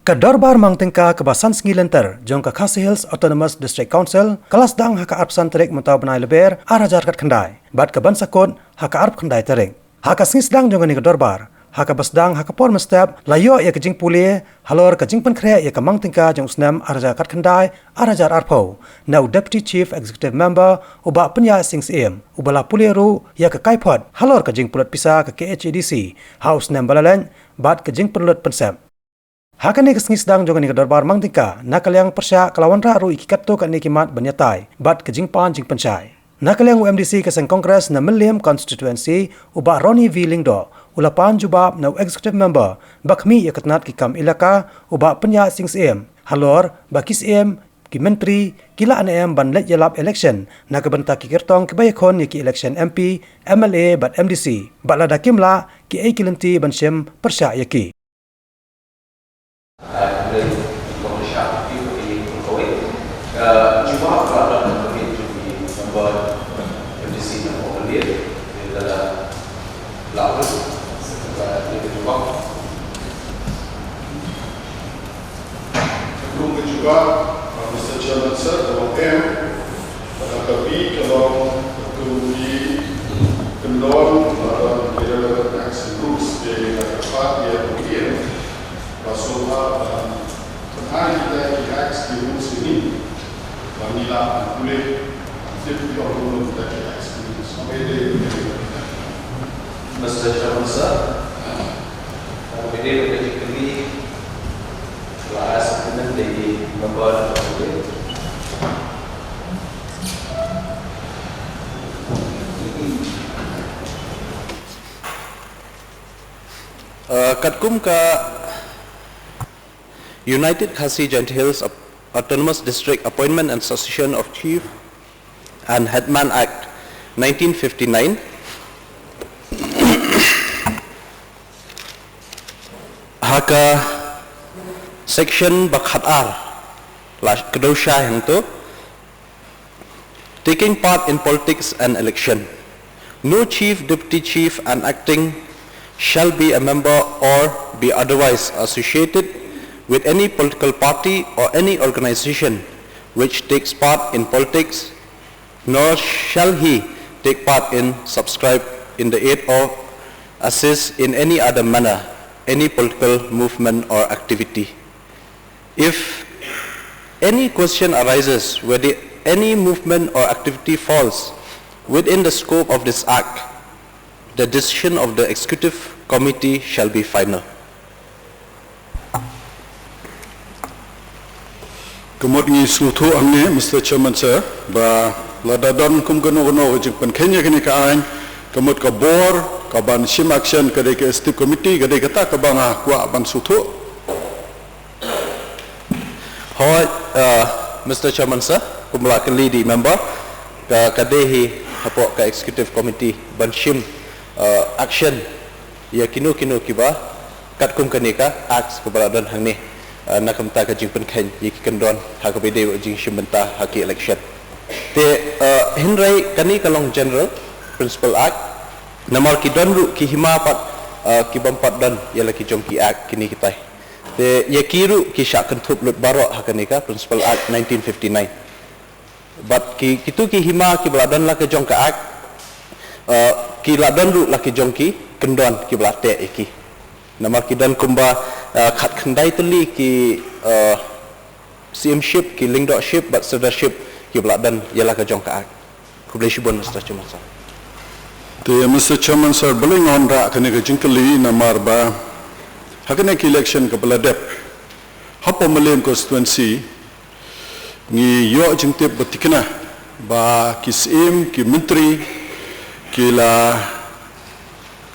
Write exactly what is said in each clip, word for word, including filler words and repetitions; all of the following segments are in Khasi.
Ka Dorbar Mang Tyngka kaba san sngi lynter jong ka Khasi Hills Autonomous District Council ka la sdang ha ka arphew san tarik mynta u bnai Lber ar hajar khatkhyndai bad ka ban sa kut ha ka arphew khyndai tarik. Ha ka sngi sdang jong kane ka dorbar, ha kaba sdang ha ka por mynstep, la ïoh ïa ka jingpule halor ka jingpynkhreh ïa ka Mang Tyngka jong u snem ar hajar khatkhyndai ar hajar arphew na u Deputy Chief Executive Member u Bah Pynïaid Sing Syiem, uba la pule ruh ïa ka kaiphod halor ka jingpynlut pisa ka K H A D C ha u snem ba la leit bad ka jingpynlut pynsep. Ha kane ka sngi sdang jong kane ka dorbar Mang Tyngka, na ka liang pyrshah ka la wanrah ruh ïa ki katto katne ki mat ban ïatai bad ka jingpan jingpynshai. Na ka liang u M D C ka seng Congress na Mylliem Constituency, u Bah Ronnie V Lyngdoh, u la pan jubab na u Executive Member ba khmih ïa ka tnat ki kam elaka, u Bah Pynïaid Sing Syiem, halor ba ki Syiem, ki Myntri ki lah ne em ban leit ïalap election na ka bynta ki kyrtong kiba ïakhun ïa ki election M P, M L A bad M D C, bad lada kim lah, kiei ki lynti ban shim pyrshah ïa ki. Ka jubab, uh, Mister Chairman Sir, ka long em, ka kawi ka long ka kawi kyndon, uh, ki relevant acts and rules, te ka kyrpad ïa u P M, ba sngewbha ban pynhai kita ki acts ki rules kine, ba ngi lah ban pule, ban tip ïa u ruh kita ki acts ki rules. Ong ïa dei. Mister Chairman Sir, ong ïa dei ka jingkylli. Uh, katkum ka United Khasi Jaintia Hills Ap-, Autonomous District Appointment and Succession of Chief and Headman Act nineteen fifty-nine, ha ka section ba khatar, la kdew shai hangto, taking part in politics and election. No chief, deputy chief, and acting shall be a member or be otherwise associated with any political party or any organization which takes part in politics, nor shall he take part in, subscribe in the aid or assist in any other manner any political movement or activity. If any question arises whether any movement or activity falls within the scope of this Act, the decision of the Executive Committee shall be final. Ka mut ngi sngewthuh hangne, Mister Chairman Sir, ba lada don kum kano kano ka jingpynkheiñ ïa kane ka aiñ, ka mut ka bor ka ban shim action ka dei ka Executive Committee, ka dei kata kaba nga kwah ban sngewthuh. Hooid, uh, Mister Chairman Sir, kumba la kylli da i member, ka, ka dei hi hapoh ka Executive Committee ban shim, uh, action ïa kino kino kiba katkum kane ka Act kaba la don hangne, uh, na ka bynta ka jingpynkheiñ ïa ki kyndon ha kaba ïadei bad ka jingshim bynta ha ki election. Te, uh, hynrei kane ka long general principle act, namar ki don ruh ki hima pat, uh, ki bym pat don ïa la ki jong ki Act kine kitai. Te ïa ki ruh ki shah kynthup lut baroh ha kane ka Principal Act nineteen fifty-nine. Bad ki, kito ki hima kiba la don la ka jong ka Act, uh, ki la don ruh la ki jong ki kyndon kiba la teh ïa ki. Namar ki don kumba, uh, khatkhyndai tylli ki, uh, Syiemship, ki Lyngdohship bad Sirdarship kiba la don ïa la ka jong ka Act. Khublei shibun, Mister Chairman Sir. Te, Mister Chairman Sir, balei nga wanrah kane ka jingkylli, namar ba ha kane ka election kaba la dep hapoh Mylliem constituency, ngi ïoh jingtip ba thikna ba ki Syiem, ki Myntri ki la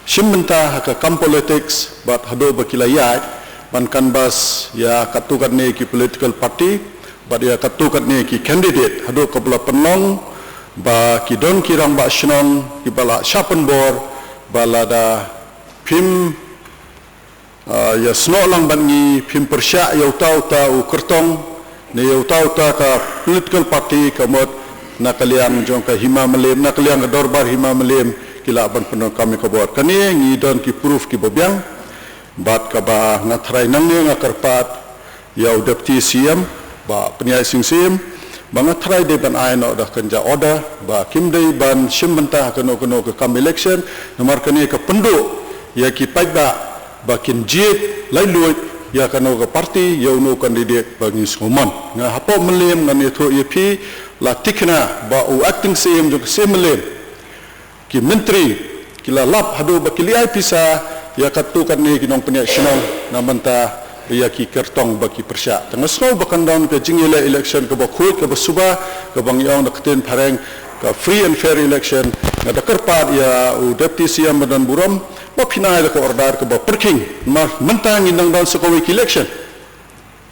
shim bynta ha ka kam politics, bad haduh ba ki la ïaid ban canvass ïa katto katne ki political party bad ïa katto katne ki candidate, haduh kaba la pynlong ba ki don ki rangbah shnong kiba la shah pynbor ba lada phim, ah, ïasnoh lang bad ngi, phim pyrshah ïa uta uta u kyrtong ne ïa uta uta ka political party, ka mut na ka liang jong ka Hima Mylliem, na ka liang ka Dorbar Hima Mylliem, ki lah ban pyndonkam ïa ka bor. Kane ngi don ki proof kiba biang, bad kaba nga tharai nangne nga kyrpad ïa u Deputy C M, Bah Pynïaid Sing Syiem, ba nga trai dei ban ai noh da kynja order, ba kim dei ban shim bynta kano kano ka kam election, namar kane ka pynduh ïa ki paidbah, ba kin jied laitluid ïa kano ka party, ïa uno u candidate ba ngi sngewmon. Nga hapoh Mylliem ngan ïathuh ïa phi, la tikna ba u acting C M jong ka seng Mylliem, ki myntri, ki la lap haduh ba ki leit ai pisa ïa katto katne ki nongpynïaid shnong, na bynta ïa ki kyrtong ba ki pyrshah. Te nga sngew ba kan don ka jingïaleh election kaba khuid, kaba suba, kaba ngi ong da ka ktien phareng ka free and fair election. Nga da kyrpad ïa u Deputy C M ba don burom, ba phin ai da ka order kaba pyrkhing, namar mynta ngin nang don sa kawei ka election,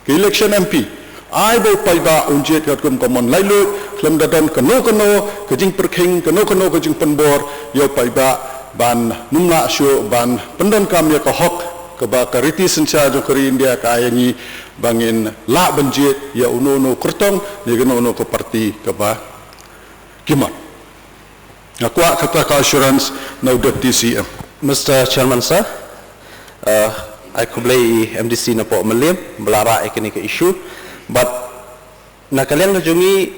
ka election M P. Ai ba u paidbah un jied katkum ka mon laitluid, khlem da don kano kano ka jingpyrkhing, kano kano ka jingpynbor ïa u paidbah, ban nym lah shuh ban pyndonkam ïa ka hok kaba ka riti synshar jong ka ri India ka ai ïa ngi, ba ngin lah ban jied ïa uno uno u kyrtong ne kano kano ka party kaba ki mon. Nga kwah kata ka assurance na u Deputy C M. Mister Chairman Sir, uh, ai khublei ïa i M D C napoh Mylliem ba la rah ïa kane ka issue. But na ka liang ka jong ngi,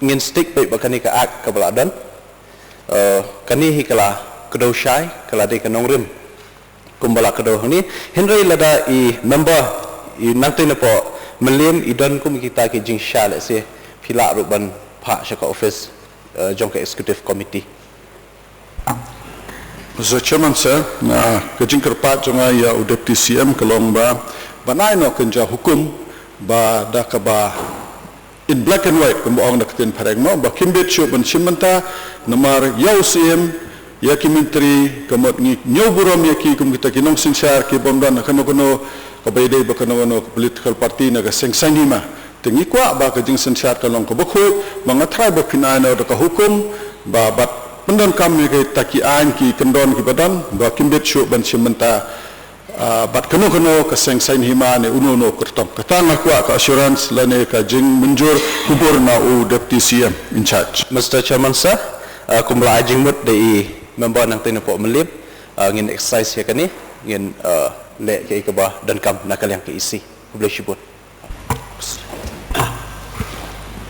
ngin stick beit bad kane ka act kaba la don. Uh, kane hi ka la kdew shai, ka la dei ka nongrim kumba la kdew hangne. Hynrei lada i member, i nangtei napoh Mylliem i don kum kita ki jingshai, lehse phi lah ruh ban phah sha ka office, eh, jong ka executive committee. Mister Chairman Sir, na ka jingkyrpad jong nga ïa u Deputy C M ka long ba, ban ai noh kynja hukum ba da kaba in black and white, kumba ong da ka ktien phareng mo, ba kim bit shuh ban shim bynta, namar ïa u C M, ïa ki myntri, ka mut ngi ñiew burom ïa ki kum kita ki nongsynshar, ki bym don ha kano kano kaba ïadei bad kano kano ka political party na ka seng saiñ hima. Te ngi kwah ba ka jingsynshar kan long kaba khuid, ba nga trai ba phin ai noh da ka hukum, ba bad pyndonkam ïa kita ki aiñ ki kyndon kiba don, ba kim bit shuh ban shim bynta, ah, bad kano kano ka seng saiñ hima ne uno uno u kyrtong. Kata nga kwah ka assurance lane ka jingmynjur khubor na u Deputy C M in charge. Mister Chairman Sir, ah, kumba la ai jingmut da i member nangtei napoh Mylliem, ah, ngin exercise ïa kane, ngin, ah, leh kaei kaba donkam na ka liang ka E C. Khublei shibun.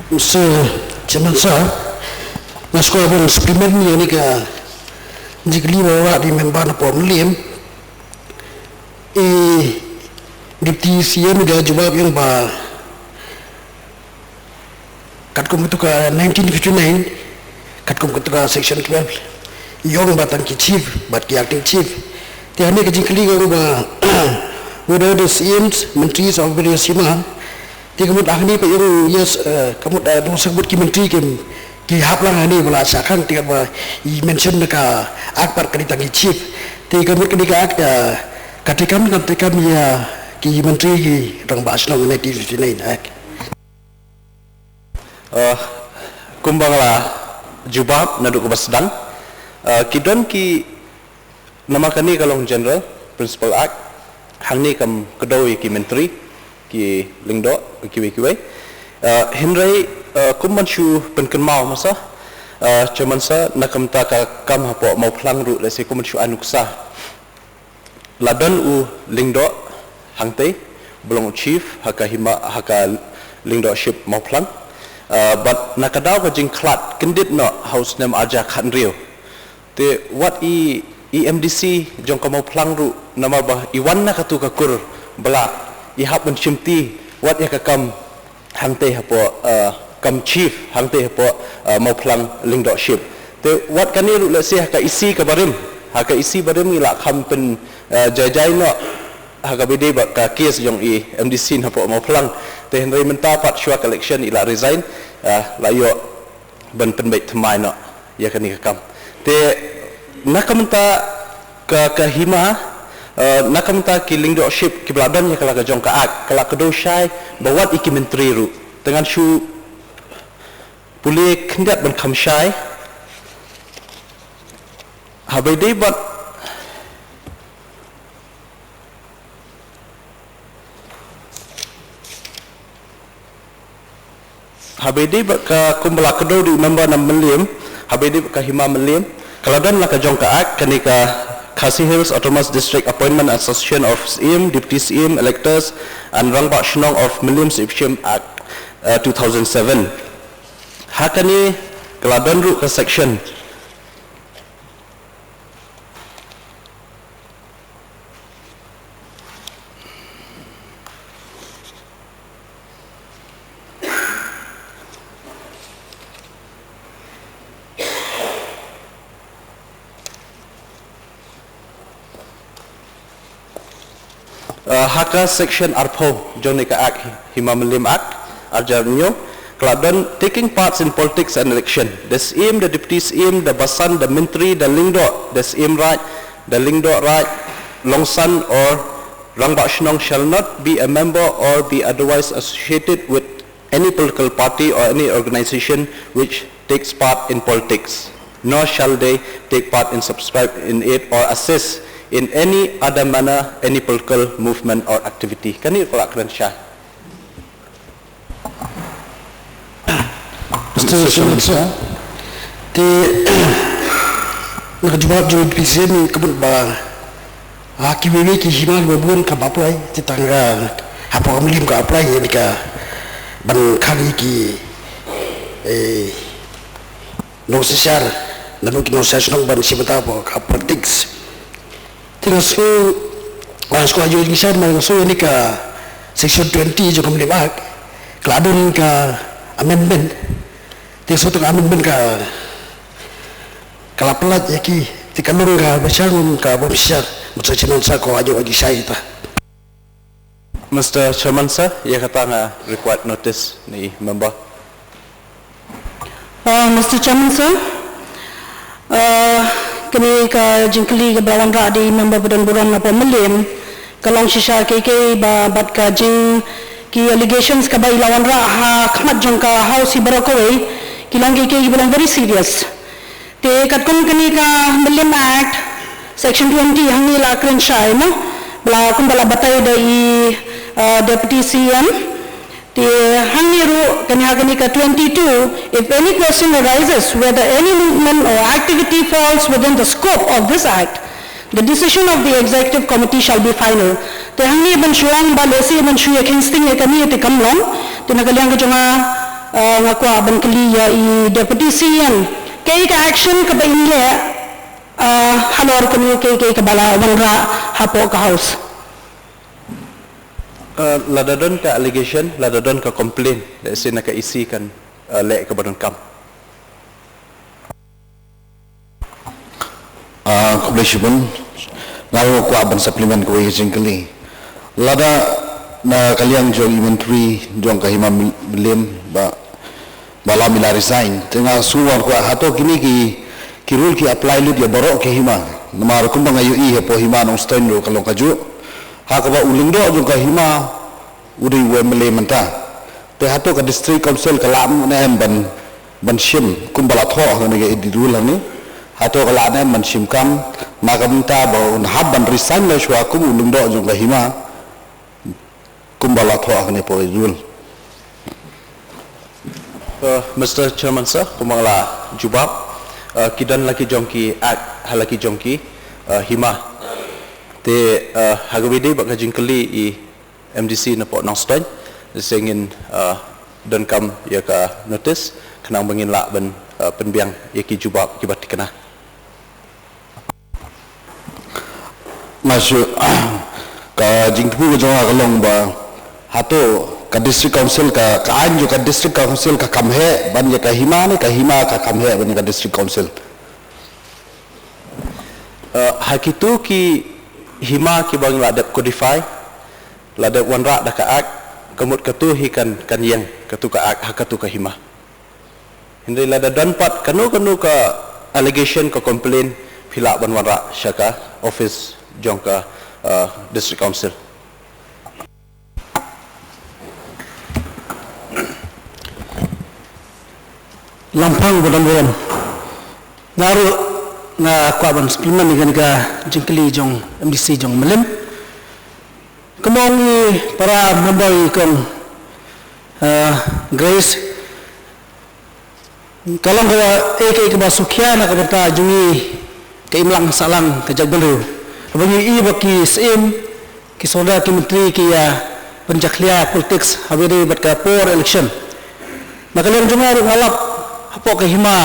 Mister Chairman Sir, nga sngewbha ban supplement ïa kane ka jingkylli ba la rah da i member napoh Mylliem. I Deputy C M i da jubab ïa nga ba katkum katu ka nineteen fifty-nine, katkum katu ka section twelve, i ong ba tang ki chief bad ki acting chief. Te hangne ka jingkylli ka ong ba whether the C Ms, myntris of various hima. Te ka mut hangne pat i ong, yes, eh, ka mut, eh, don sa ka mut ki myntri kim, ki hap lang hangne ba la shah khang, te ka mut ba i mention na ka act pat ka dei tang ki chief. Te ka mut ka dei ka act, eh, ka treikam, ka treikam ïa ki myntri, ki rangbah shnong nineteen fifty-nine act. Eh, kumba nga la jubab naduh kaba sdang, eh, ki don ki, namar kane ka long general principle act, hangne kam kdew ïa ki myntri, ki lyngdoh, kiwei kiwei. Eh, hynrei, eh, kum ban shu pynkynmaw ma sir, eh, Chairman Sir, na ka bynta ka kam hapoh Mawphlang ruh, lehse kum ban shu ai nuksa. La don u lyngdoh hangtei, ba long u chief ha ka hima, ha ka lyngdohship Mawphlang. Ah, bad na ka daw ka jingkhlad kyndit noh ha u snem arhajar khathynriew. Te wat i, i M D C jong ka Mawphlang ruh, namar ba i wan na katu ka kur ba la i hap ban shimti wat ïa ka kam hangtei hapoh, eh, kam chief hangtei hapoh, eh, Mawphlang lyngdohship. Te wat kane ruh lehse ha ka E C kaba rim, ha ka E C ba rim ngi la kham pyn, eh, jai jai noh ha kaba ïadei bad ka case jong i M D C hapoh Mawphlang. Te hynrei mynta pat shuwa ka election i la resign, eh, la ïoh ban pynbeit thymmai noh ïa kane ka kam. Te na ka bynta ka, ka hima, eh, na ka bynta ki lyngdohship kiba la don ïa ka la ka jong ka act, ka la kdew shai ba wat ïa ki myntri ruh. Te ngan shu pule khyndiat ban kham shai. Haba ïadei bad Haba ïadei bad ka kumba la kdew da i member na Mylliem, haba ïadei bad ka hima Mylliem, ka la don la ka jong ka act, kane ka, Khasi Hills Autonomous District Appointment and Succession of Syiem, Deputy Syiem, Electors and Rangbah Shnong of Mylliem Syiemship Act, uh, two thousand seven. Ha kane ka la don ruh ka section. Uh, ha ka section arphew jong ne ka Act Hima Mylliem Act, arjar nyo, ka la don taking parts in politics and election. The Syiem, the Deputy Syiem, the Basan, the Myntri, the Lyngdoh, the Syiem Raid, the Lyngdoh Raid, Longsan or Rangbah Shnong shall not be a member or be otherwise associated with any political party or any organization which takes part in politics, nor shall they take part in, subscribe in it or assist in any other manner any political movement or activity. Kane ka la kren shai. Mister Chairman, sir, te na ka jubab jong Deputy Syiem ka mut ba, ah, ki wei wei ki hima kiba bun kaba apply, te tang, ah, hapoh ka Mylliem ka apply ïa kane ka ban khang ïa ki, eh, nongsynshar, naduh ki nongsynshar shnong ban shim bynta hapoh ka politics. Te nga sngew, ah, sngewbha ïa ki shan, nga sngew ïa kane ka section twenty jong ka Mylliem Act ka la don ka amendment. Te sngewthuh ka amendment ka, ka la pynlait ïa ki, te ka long ka bishar, ka bishar. Mister Chairman, sa ko ajo aji sai ta. Mister Chairman, sir, ïa kata nga require notice na i member. Uh, Mister Chairman, sir, uh, kane ka jingkylli kaba la wanrah da i member ba don burom na Mylliem ka long shisha kiei kiei ba bad ka jing ki allegations kaba i la wanrah ha khmat jong ka House hi baroh kawei ki long kiei kiei kiba long very serious. Te katkum kane ka Mylliem Act, Section twenty, hangne la kren shai mo, ba la kumba la batai da i, uh, Deputy C M. Te hangne ruh, kane ha kane ka twenty-two, if any question arises whether any movement or activity falls within the scope of this Act, the decision of the Executive Committee shall be final. Te hangne ban shu ong ba lehse ban shu ïa kheiñ sting ïa kane te kam long, te na ka liang ka jong nga, uh, nga kwah ban kylli ïa i Deputy C M. Kaei ka action kaba in leh, ah, halor kane kaei kaei kaba la wanrah hapoh ka House? Ah, lada don ka allegation, lada don ka complaint, lehse na ka E C kan, ah, leh kaba donkam. Ah, khublei shibun. Nga ruh kwah ban supplement kawei ka jingkylli. Lada na ka liang jong i Myntri jong ka Hima Mylliem ba, ba la mih la resign. Te nga sngew wan kwah hato kine ki, ki rule ki apply lut ïa baroh ki hima. Namar kumba nga ïohi hapoh Hima Nongstoiñ ruh ka long kajuh. Ha kaba u Lyngdoh jong ka hima u dei u M L A mynta. Te hato ka District Council ka lah ne em ban, ban shim kumba la thoh ha kane ka Edit Rule hangne. Hato ka lah ne em ban shim kam na ka bynta ba un hap ban resign la shuwa kum u Lyngdoh jong ka hima kumba la thoh ha kane ka Edit Rule. Uh, Mister Chairman, sir, kumba nga la jubab, uh, ki don la ki jong ki act ha la ki jong ki, uh, hima. Te, uh, ha kaba ïadei bad ka jingkylli i M D C na pdeng Nongstoiñ, sngewbha ngin, uh, donkam ïa ka notice khnang ba ngin lah ban, uh, pynbiang ïa ki jubab kiba thikna. Nga shu, ka jingthmu ka jong nga ka long ba hato ka District Council ka, ka aiñ jong ka District Council ka kham heh ban ïa ka hima ne ka hima ka kham heh ban ïa ka District Council? Uh, ha kito ki hima kiba ngi la dep codify, la dep wanrah da ka Act, ka mut kato hi kan, kan ïeng kato ka Act ha kato ka hima. Hynrei lada don pat kano kano ka allegation, ka complaint, phi lah ban wanrah sha ka office jong ka, uh, District Council. Lamphang ba don burom, nga ruh nga kwah ban supplement ïa kane ka jingkylli jong M D C jong Mylliem. Kumba ong i para member i kong, uh, Grace, ka long kaba, eh, kaei kaba sngewkhia na ka bynta jong ngi ka imlang sahlang ka jaitbynriew. Haba ngi ïohi ba ki syiem, ki sordar, ki myntri ki ïa pynjakhlia politics haba ïadei bad ka por election. Na ka liang jong nga ruh nga lap hapoh ka hima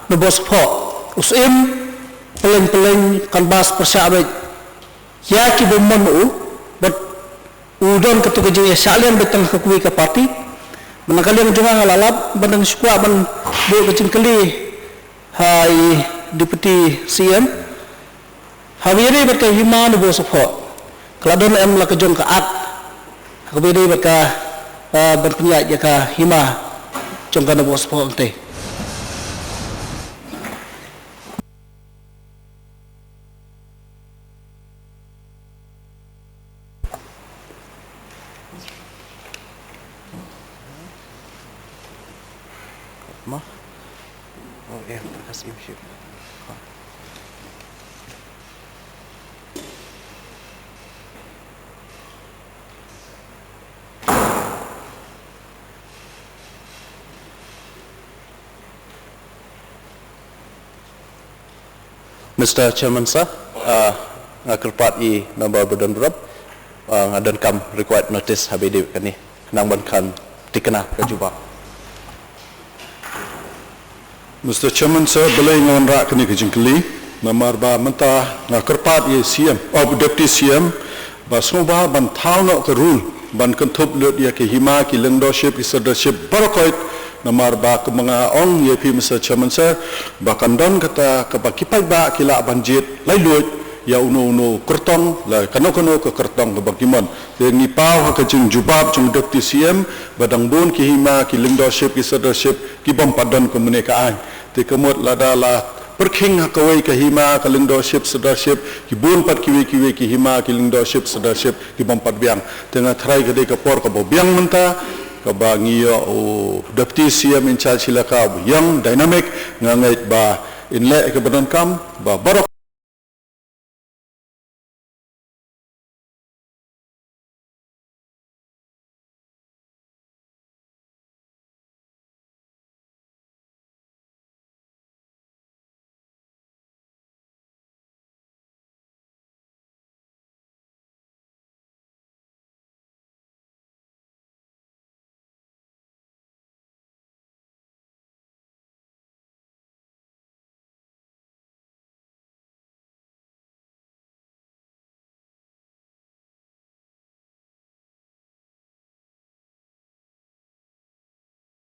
Nabosaphoh, u syiem pylleng pylleng, canvass pyrshah beit ïa ki bym mon u, bad u don katto ka jingïashah liang beit tang ha kawei ka party. Bad na ka liang jong nga nga la lap bad nga shu kwah ban buh ka jingkylli ha i Deputy C M. Haba ïadei bad ka hima Nabosaphoh, ka la don em la ka jong ka Act ha kaba ïadei bad ka, ah, ban pynïaid ïa ka hima jong ka Nabosaphoh, ong te? Ma? Oh, eh, terima kasih, Syed. Mister Chairman Sir, ah, nga kyrpad ïa i member ba don burom, ah, nga donkam required notice haba ïadei bad kane, khnang ban kan thikna ka jubab. Mister Chairman Sir, balei nga wanrah kane ka jingkylli, namar ba mynta nga kyrpad ïa i C M, oh, Deputy C M, ba sngewbha ban thaw noh ka rule ban kynthup lut ïa ki hima, ki lyngdohship, ki sirdarship baroh khoit, namar ba kumba nga ong ïa phi, Mister Chairman Sir, ba kan don kata kaba ki paidbah ki lah ban jied laitluid ïa uno uno u kyrtong, la kano kano ka kyrtong kaba ki mon. Te ngi paw ha ka jingjubab jong Deputy C M ba dang bun ki hima, ki lyngdohship, ki sirdarship ki bym pat don kumne ka aiñ. Te ka mut lada la pyrkhing ha kawei ka hima, ka lyngdohship, sirdarship, ki bun pat kiwei kiwei ki hima, ki lyngdohship, sirdarship ki bym pat biang. Te nga tharai ka dei ka por kaba biang mynta kaba ngi ïoh u Deputy C M in charge, i laka ba ïong, dynamic. Nga ngeit ba in leh ïa kaba donkam, ba baroh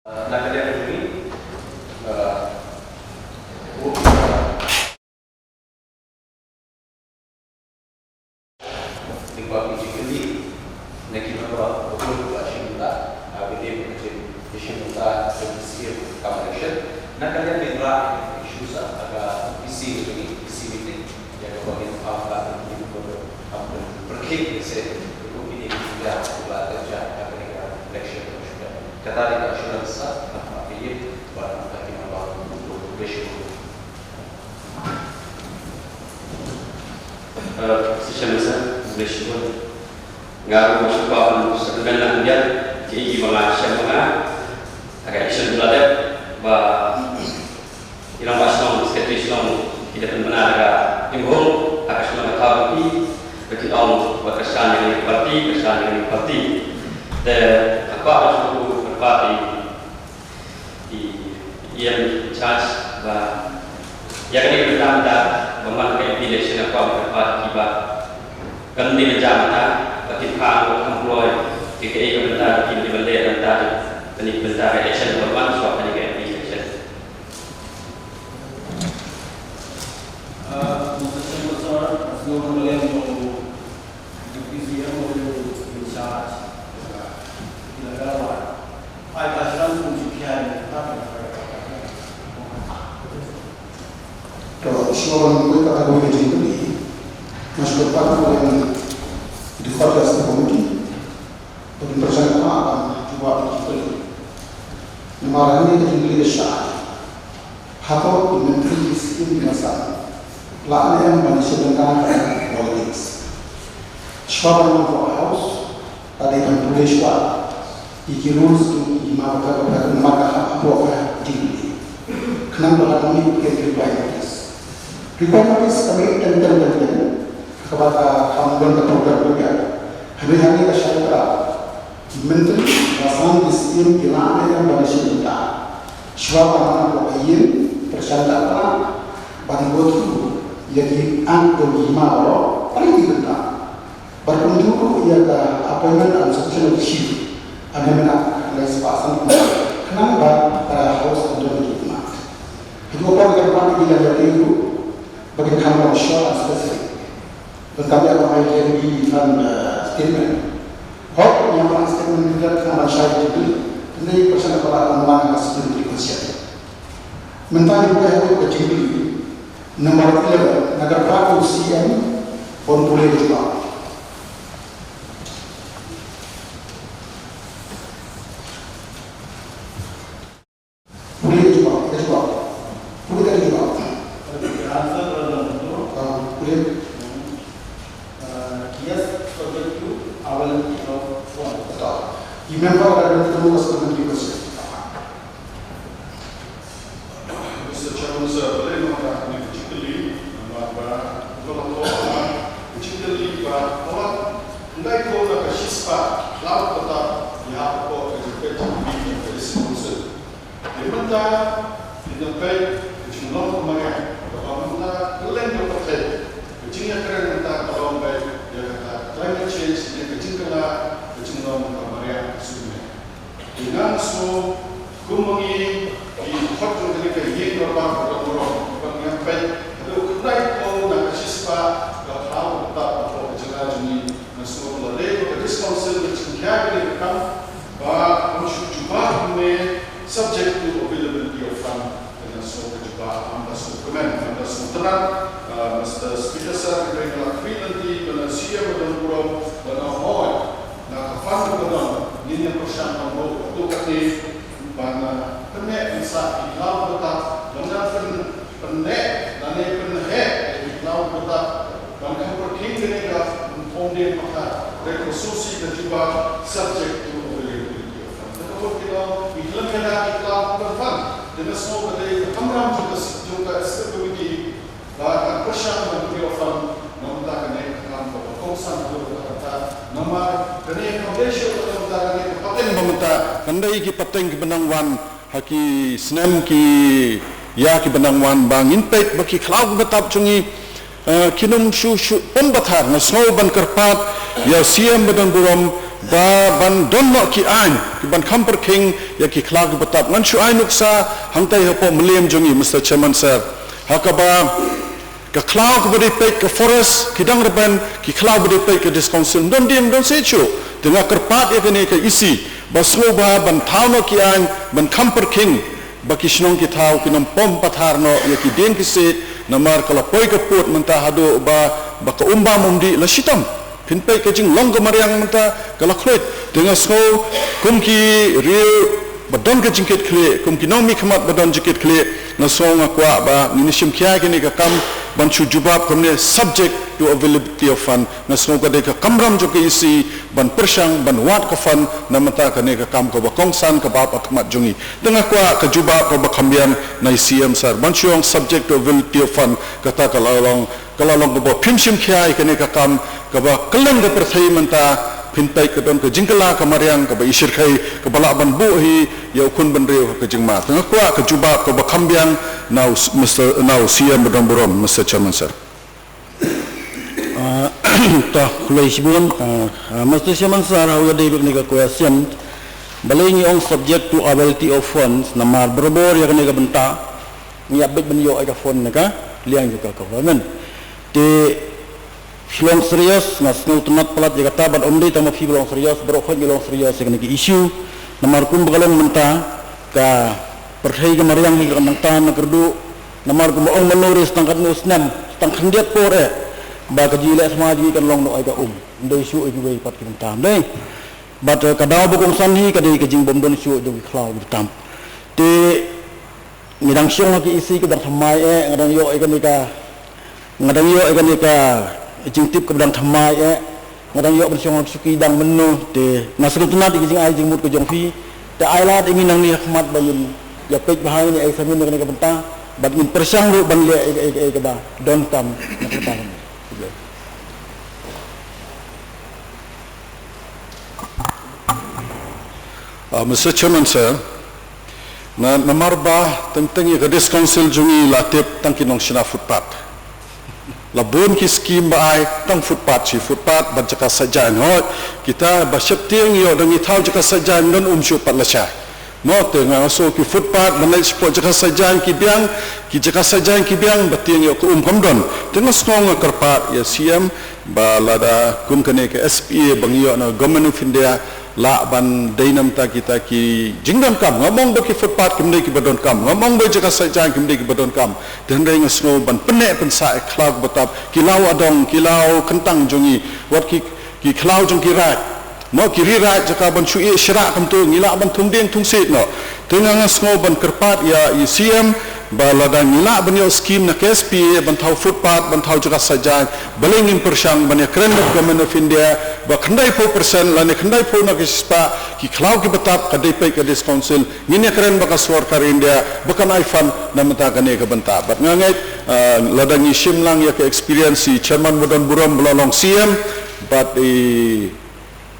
Na ka liang jong ngi, eh, lyngba ki jingkylli na ki nongbah ba bun ba shim bynta ha ka dei ka jingshim bynta ka jingshim kam election. Na ka liang ngin rah issue sa ha ka P C, P C meeting, ïa kaba ngin ap ka jingkylli ba kham pyrkhing se ïa kine ki jingkylli ba la jia ha ka election. Kata dei ka assurance sa ha ka ïing ba na ka ki nongbah ba bun ba shim. Eh, Sir Chairman Sir, khublei shibun. Nga ruh nga sngewbha ban sa kmen lang khyndiat ïa kiba nga shem ma nga ha ka election ba la dep, ba i Rangbah Shnong, Secretary Shnong, ki da pynbna da ka Imhum ha ka shnong ka Thaw Rimpi, ba kin ong ba kyrshan ïa kane ka party, kyrshan ïa kane ka party. Te nga kwah ban sngewbha kyrpad ïa i E M in charge ba ïa kane ka bynta mynta ba man ka M P election, nga kwah ban kyrpad ïa ki ba kan dei ban jam mynta ba kin phah ruh kham kloi ïa kaei ka bynta ba kin dei ban leh mynta, kane ka bynta ka election ba man shuwa kane ka M P election. Ah, Mister Chairman Sir, as you know, Deputy C M in charge. To, shuwa ban buh ïa kata ka jingkylli, nga shu kyrpad ïa u Dkhot Disaster Committee ba kin pyrshang ban jubab ïa ka jingkylli. Namar hangne ka jingkylli ka shai. Hato ki myntri ki skim ki la sah? La ne em ban ïashim bynta ha politics? Shuwa ban wan hapoh House, la dei ban pule shuwa ïa ki rules ki hima bynta bynta namar ka hap hapoh ka jingkylli. Khnang ba lada mih ki reply notice. Requirement list ka mih teng teng teng teng. Kaba ka kham don ka program ka biang. Hynrei hangne ka shai ka Myntri ba san ki siem ki la ne em ba ne siem ta. Shwa ba na ko ka yin pyrshang ta ba ban go through ïa ki ang ko ki ma ba lo paling ki bynta. Bad kumjuh ruh ïa ka appointment and succession of chief, ane mynta lai spah san khnang ba ka House and Dome ki khmat. Haduh ba ka khmat ki la ïa ki ruh ba kin kham long short and specific. Ban kam ïa ba ngai ïa ki than, eh, statement. Hok ïa ba statement ki than ban shai ki tuli. Tynrai pyrshang ba la ban man ka security question. Mynta ngi buh ïa ka jingkylli. Number eleven, na ka kyrpad u C M, bun pule ka jubab. Pule ka jubab, ka jubab. Pule ka jubab. Answer, uh, Ah, pule. Uh, yes, subject to availability of funds. Betul. Remember, ada dua puluh persen. Mister Chairman Sir, balei ngi ïoh ïa kane ka jingkylli, namar ba, ba, ba, ba, ka jingkylli ba, ba, hynrei ko na ka shispah, khlaw kata, ïa ko ka jingpeit jingkylli ka District Council. Te mynta, ïa ka peit, ka jinglong ka mariang, kaba mynta, ka leng ka pyrthei, ka jingïakren mynta, ka long ba, ïa kata, climate change, ïa ka jingkylla, ka jinglong ka mariang, ka sumne. Te nga sngew kum ma ngi ki khot jong kane ka ïing dorbar ka Dong Burom ban ïa peit haduh khyndai phew na ka shispah ka khlaw ka btap hapoh ka jylla jong ngi, nga sngew lada ka District Council ka jingkhia kane ka kam ba kam shu jubab ne subject to availability of fund. Te nga sngew ka jubab, nga sngew kmen, nga sngew tynat, ah, Mister Speaker Sir, hynrei nga la khmih lynti ba na C M ba don burom, ba na hoi, na ka fund ba don, ngin ïa pyrshang ban buh katto katne, ban, ah, pynneh pynsah ki khlaw ki btap, ban nang pyn, pynneh, lane pynheh ki khlaw ki btap, ban kham pyrkhing kane ka pom dieng pathar, hynrei ka sngewsih ka jubab subject to availability of fund. Te ka mut ki long, ki khlem ïa ki khlaw ki btap. Te nga sngew ka dei ka kamram jong ka, jong ka executive committee, ba kan pyrshang ban pynïoh fund na ka bynta kane ka kam kaba kongsan haduh katta katta. Namar kane kam dei shuh na ka bynta kane ka pateng ba mynta, kan dei ki pateng kiba nang wan ha ki snem ki ïa kiba nang wan, ba ngin peit ba ki khlaw ki btap jong ngi, eh, kin ym shu shu pom pathar. Nga sngew ban kyrpad ïa u C M ba don burom ba ban don noh ki aiñ kiban kham pyrkhing ïa ki khlaw ki btap. Ngan shu ai nuksa hangtai hapoh Mylliem jong ngi, Mister Chairman Sir, ha kaba ka khlaw kaba dei peit ka forest, ki dang rben, ki khlaw ba dei peit ka District Council, don dieng don seh shuh. Te nga kyrpad ïa kane ka E C ba sngewbha ban thaw noh ki aiñ ban kham pyrkhing ba ki shnong ki thaw kin ym pom pathar noh ïa ki dieng ki siej, namar ka la poi ka pud mynta haduh ba, ba ka um bam um dih la shitom. Phin peit ka jinglong ka mariang mynta ka la khluit. Te nga sngew kum ki riew ba don ka jingkit khlieh, kum ki nongmihkhmat ba don jingkit khlieh, nga sngew nga kwah ba ngin ïa shim khia ïa kane ka kam ban shu jubab kumne subject to availability of fund. Nga sngew ka dei ka kamram jong ka E C ban pyrshang ban wad ka fund na ka bynta kane ka kam kaba kongsan kaba ap ha khmat jong ngi. Te nga kwah ka jubab kaba kham biang na i C M Sir ban shu ong subject to availability of fund, kata ka la long, ka la long kaba phim shim khia ïa kane ka kam kaba kylleng ka pyrthei mynta. Phin peit ka don ka jingkylla ka mariang kaba i shyrkhei kaba lah ban buh hi ïa u khun bynriew ha ka jingma. Te nga kwah ka jubab kaba kham biang na u s-, Mister, na u C M ba don burom, Mister Chairman Sir. Ah, to, khublei shibun, ah, ah, Mister Chairman Sir, ha kaba ïadei bad kane ka question, balei ngi ong subject to availability of funds, namar barabor ïa kane ka bynta ngi ïa bit ban ïoh ïa ka fund na ka liang jong ka government. Te shu long serious, nga sngew tynnad palat ïa kata, bad ym dei tang ma phi ba long serious, baroh khoit ngi long serious ïa kane ka issue. Namar kumba ka long mynta, ka pyrthei ka mariang hi ka nangta na kyrduh. Namar kumba ong mano re, tang katno snem, tang khyndiat por eh ba ka jingïaleh thma jong ngi kan long noh ïa ka um. Ym dei shuh ïa kiwei pat ki bynta, ym dei. Bad, eh, ka daw ba kongsan hi ka dei ka jingbym don shuh jong ki khlaw ki btap. Te ngi dang shong ha ki E C kiba dang thymmai eh, nga dang ïoh ïa kane ka, nga dang ïoh ïa kane ka jingtip kaba dang thymmai eh, nga dang ïoh ban shong ha ki shuki dang mynno. Te nga sngewtynnad ïa ka jingai jingmut ka jong phi. Te ai lad ïa ngi nangne ha khmat ba ngin ïa peit bha, ngin ïa examine ïa kane ka bynta. Bad ngin pyrshang ruh ban leh ïa ka, ïa ka, ïa kaba donkam na ka bynta. Uh, Mister Chairman, sir, na, namar ba teng teng ïa ka District Council jong ngi la tip tang ki nongshna footpath. La bun ki skim ba ai tang footpath shi footpath bad jaka sait jaiñ, hooid. Kita ba sheptieng ïoh dang ïa thaw jaka sait jaiñ don um shuh pat lashai. Mo, te nga sngew ki footpath ban leit shapoh jaka sait jaiñ ki biang, ki jaka sait jaiñ ki biang ba tieng ïoh ka um kam don. Te nga sngew nga kyrpad ïa C M ba lada kum kane ka S P A ba ngi ïoh na Government of India, lah ban dei na bynta kita ki jingdonkam. Ngam ong ba ki footpath kim dei kiba donkam, ngam ong ba jaka sait jaiñ kim dei kiba donkam. Te hynrei nga sngew ban pynneh pynsah ïa ka khlaw kaba tap, ki law adong, ki law kyntang jong ngi, wat ki, ki khlaw jong ki raid. Mo, ki ri raid, jaka ban shu ïeh shrah kumto, ngi lah ban thung dieng thung siej noh. Te nga, nga sngew ban kyrpad ïa i C M ba lada ngi lah ban ïoh skim na K S P A ban thaw footpath, ban thaw jaka sait jaiñ, balei ngim pyrshang ban ïakren bad Government of India ba khyndaiphew percent lane khyndaiphew na ka shispah ki khlaw kiba tap ka dei peit ka District Council. Ngin ïakren bad ka sorkar India ba kan ai fund na bynta kane ka bynta. Bad nga ngeit, ah, lada ngi shim lang ïa ka experience i chairman ba don burom ba la long C M bad i